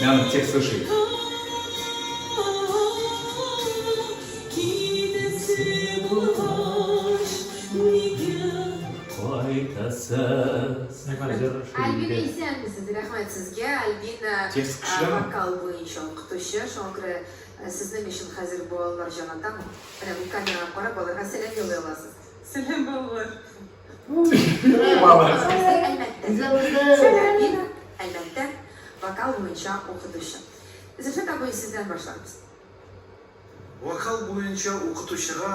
Мин аны текст слышим. Китәсе булгач, нигә Кайтасыз. Альбина исәнмесез, рәхмәт сезгә. Альбина Текст көчлеме? вокал буенча укытучы. Шуңа күрә сезнең өчен хәзер балалар җанатамы? Менә бу камерага карап аларга сәлам юллый аласыз. Сәлам балалар. Әлбәттә. Альбина, әлбәттә, вокал буенча укытучы. Зөлфәт абый, сездән башларбыз. Вокал буенча укытучыга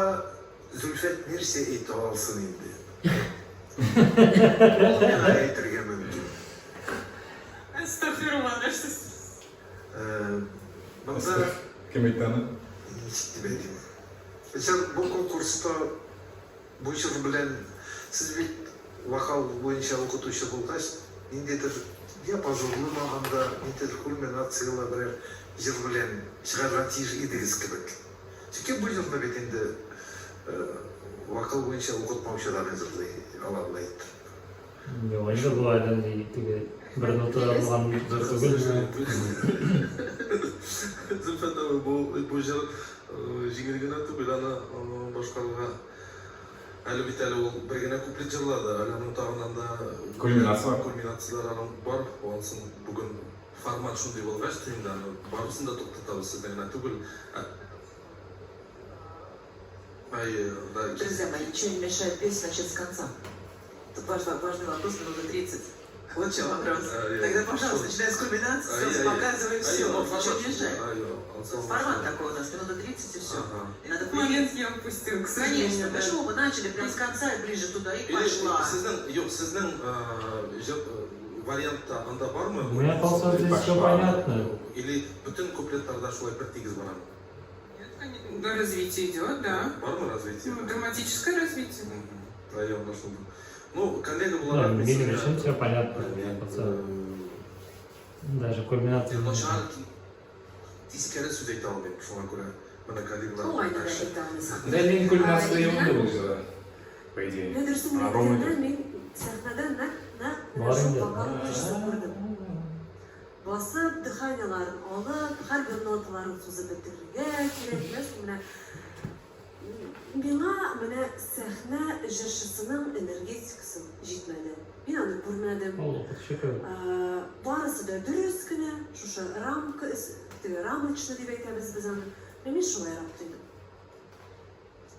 Зөлфәт нәрсә әйтә алсын инде? Ул миңа әйтергә мөмкин. Әстәгъфирулла, нәрсә сез? Монда Кем әйтте аны? Ничек дип әйтим? Син бу конкурста бу җыр белән сез бит вокал буенча укытучы булгач, ниндидер диапазонлымы анда, ниндидер кульминацияле берәр җыр белән чыгарга тиеш идегез кебек. Чөнки бу җырны бит инде вокал буенча укытмаучы да җырлый ала болай итеп. Юк, инде бу әллә ни теге бер нотада булган җыр түгел. Зөлфәт абый, бу, бу җыр җиңел генә түгел, аны башкарырга. Әле бит әле ул бер генә куплет җырлады, әле аның тагын анда Кульминация бар. Кульминацияләр аның бар. Ансын бүген формат шундый булгач, инде аны барысын да туктатабыз, сезне генә түгел. Ай, да. Друзья мои, ничего не мешает песню начать с конца. Тут важный, важный вопрос, минута 30. Вот в чем вопрос. Тогда, пожалуйста, начинай с кульминации, сразу показывай все. Ничего не мешает. Формат такой у нас, минута 30 и все. И надо Момент я упустил, к сожалению. Конечно, да. почему мы начали прям с конца и ближе туда и Или пошла. сезнең, юк, сезнең җыр вариантта анда бармы? У меня получается здесь все понятно. Или бөтен куплетларда шулай бер тигез барамы? Нет, Да, развитие идет, да. Бармы развитие? Ну, драматическое развитие. Әйе, аңлашылды. Ну, коллега буларак Да, минем өчен все понятно. Даже кульминация. Начар тискәре сүз әйтә алмыйм, шуңа күрә менә коллегалар. Уңайны да әйтә алмыйсың. Да, мин кульминация юк иде ул По идее. Менә дөресен А, ровно әйткәндә, мин сәхнәдә нәкъ нәкъ менә Бар шул инде. вокал укытучысын күрдем. Басып, дыханиеларын алып, һәрбер ноталарын сузып бетерергә кирәк. Беләсең, менә миңа менә сәхнә җырчысының энергетикасы җитмәде. Мин аны күрмәдем. Ул укытучы кебек. Барысы да дөрес кенә, шушы рамка, теге рамочно дип әйтәбез без аны. Менә мин шулайрак тойдым.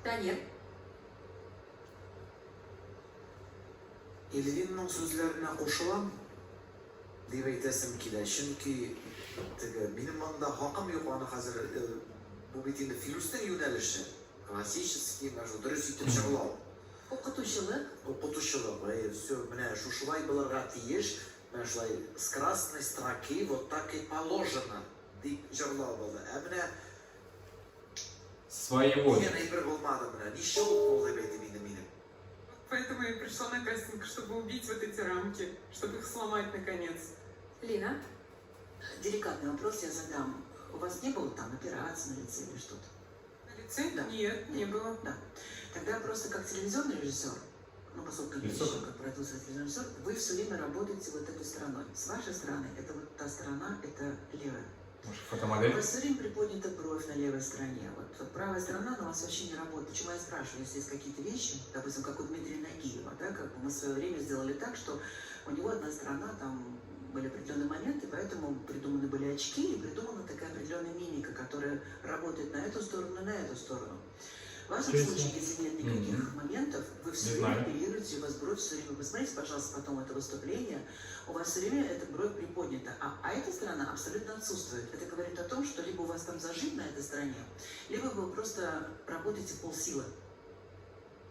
Данир. Эльвинның сүзләренә кушылам дип әйтәсем килә, чөнки теге минем монда хакым юк аны хәзер бу бит инде Филүснең юнәлеше, классический, менә шул дөрес итеп җырлау. Укытучылык. Укытучылык, әйе, все, менә шушылай булырга тиеш, менә шулай с красной строки вот так и положено дип җырлау булды. Ә менә Своего. дигән әйбер булмады менә, не щелкнул дип әйтим инде минем. Поэтому я пришла на кастинг, чтобы убить вот эти рамки, чтобы их сломать наконец. Лина. Деликатный вопрос я задам. У вас не было там операции на лице или что-то? На лице? Да. Нет, не было. Да. Тогда просто как телевизионный режиссер, ну, поскольку я Лицо еще как? как продюсер, телевизионный режиссер, вы все время работаете вот этой стороной. С вашей стороны, это вот та сторона, это левая. Может, У фотомодель? вас все время приподнята бровь на левой стороне. Вот правая сторона на вас вообще не работает. Почему я спрашиваю, если есть какие-то вещи, допустим, как у Дмитрия Нагиева, да, как бы мы в свое время сделали так, что у него одна сторона, там были определенные моменты, поэтому придуманы были очки и придумана такая определенная мимика, которая работает на эту сторону и на эту сторону. В вашем Честно. случае, если нет никаких моментов, вы все Не время знаю. оперируете, у вас бровь все время. Посмотрите, пожалуйста, потом это выступление. У вас все время эта бровь приподнята, а эта сторона абсолютно отсутствует. Это говорит о том, что либо у вас там зажим на этой стороне, либо вы просто работаете полсилы.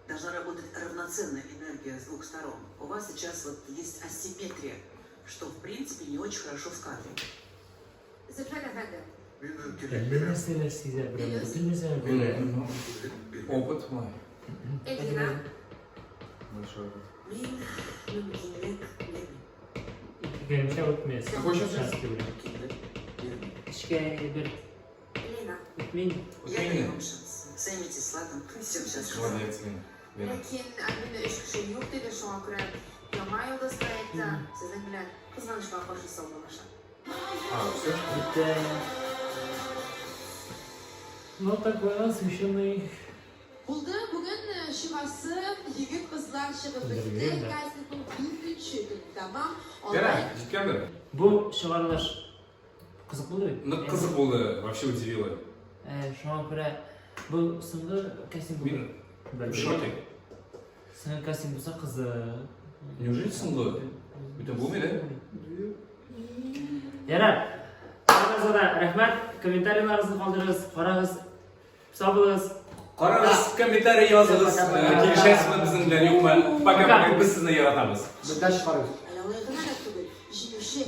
Должна работать равноценная энергия с двух сторон. У вас сейчас вот есть асимметрия, что в принципе не очень хорошо в кадре. Зөлфәт әфәнде. Мин мөмкинлек Әллә бирәм. нәрсәләр сизә берәү, бөтен нәрсәне күрә. Мөмкинлек бирәм. Опыт мой. Эльвина. Большой опыт. Мин мөмкинлек бирмим. Икенче үтмәс. Какой сейчас? Шанс бирә. Мөмкинлек бирмим. Эчкә бер Лина. үтмин. Я Лина. даю вам шанс. Займитесь с Ладом. Всем сейчас. Молодец, Лина. Лина. Ләкин Альбина өч кеше юк диде, шуңа күрә Яңа йолдыз проекты сезнең белән кызганычка каршы саубуллаша. А, все? Бетте. Ну, такой насыщенный. Булды бүген чыгасы егет кызлар чыгып бетте. Бергә, да. Кастингның дүртенче көне тәмам. Яра, Алай җиткәндер. Бу чыгарылыш кызык булды бит. Нык кызык булды, вообще удивило. Шуңа күрә бу соңгы кастинг булды. Мин в шоке. Соңгы кастинг булса кызык. Неужели соңгы? Бүтән булмый, да? Ярар. Барыгызга да рәхмәт. Комментарийларыгызны калдырыгыз, карагыз. Сау булыгыз. Карагыз, комментарий языгыз, килешәсезме безнең белән, юкмы? Пока, пока, без сезне яратабыз. Бетә чыгарыгыз. Әле алай гына да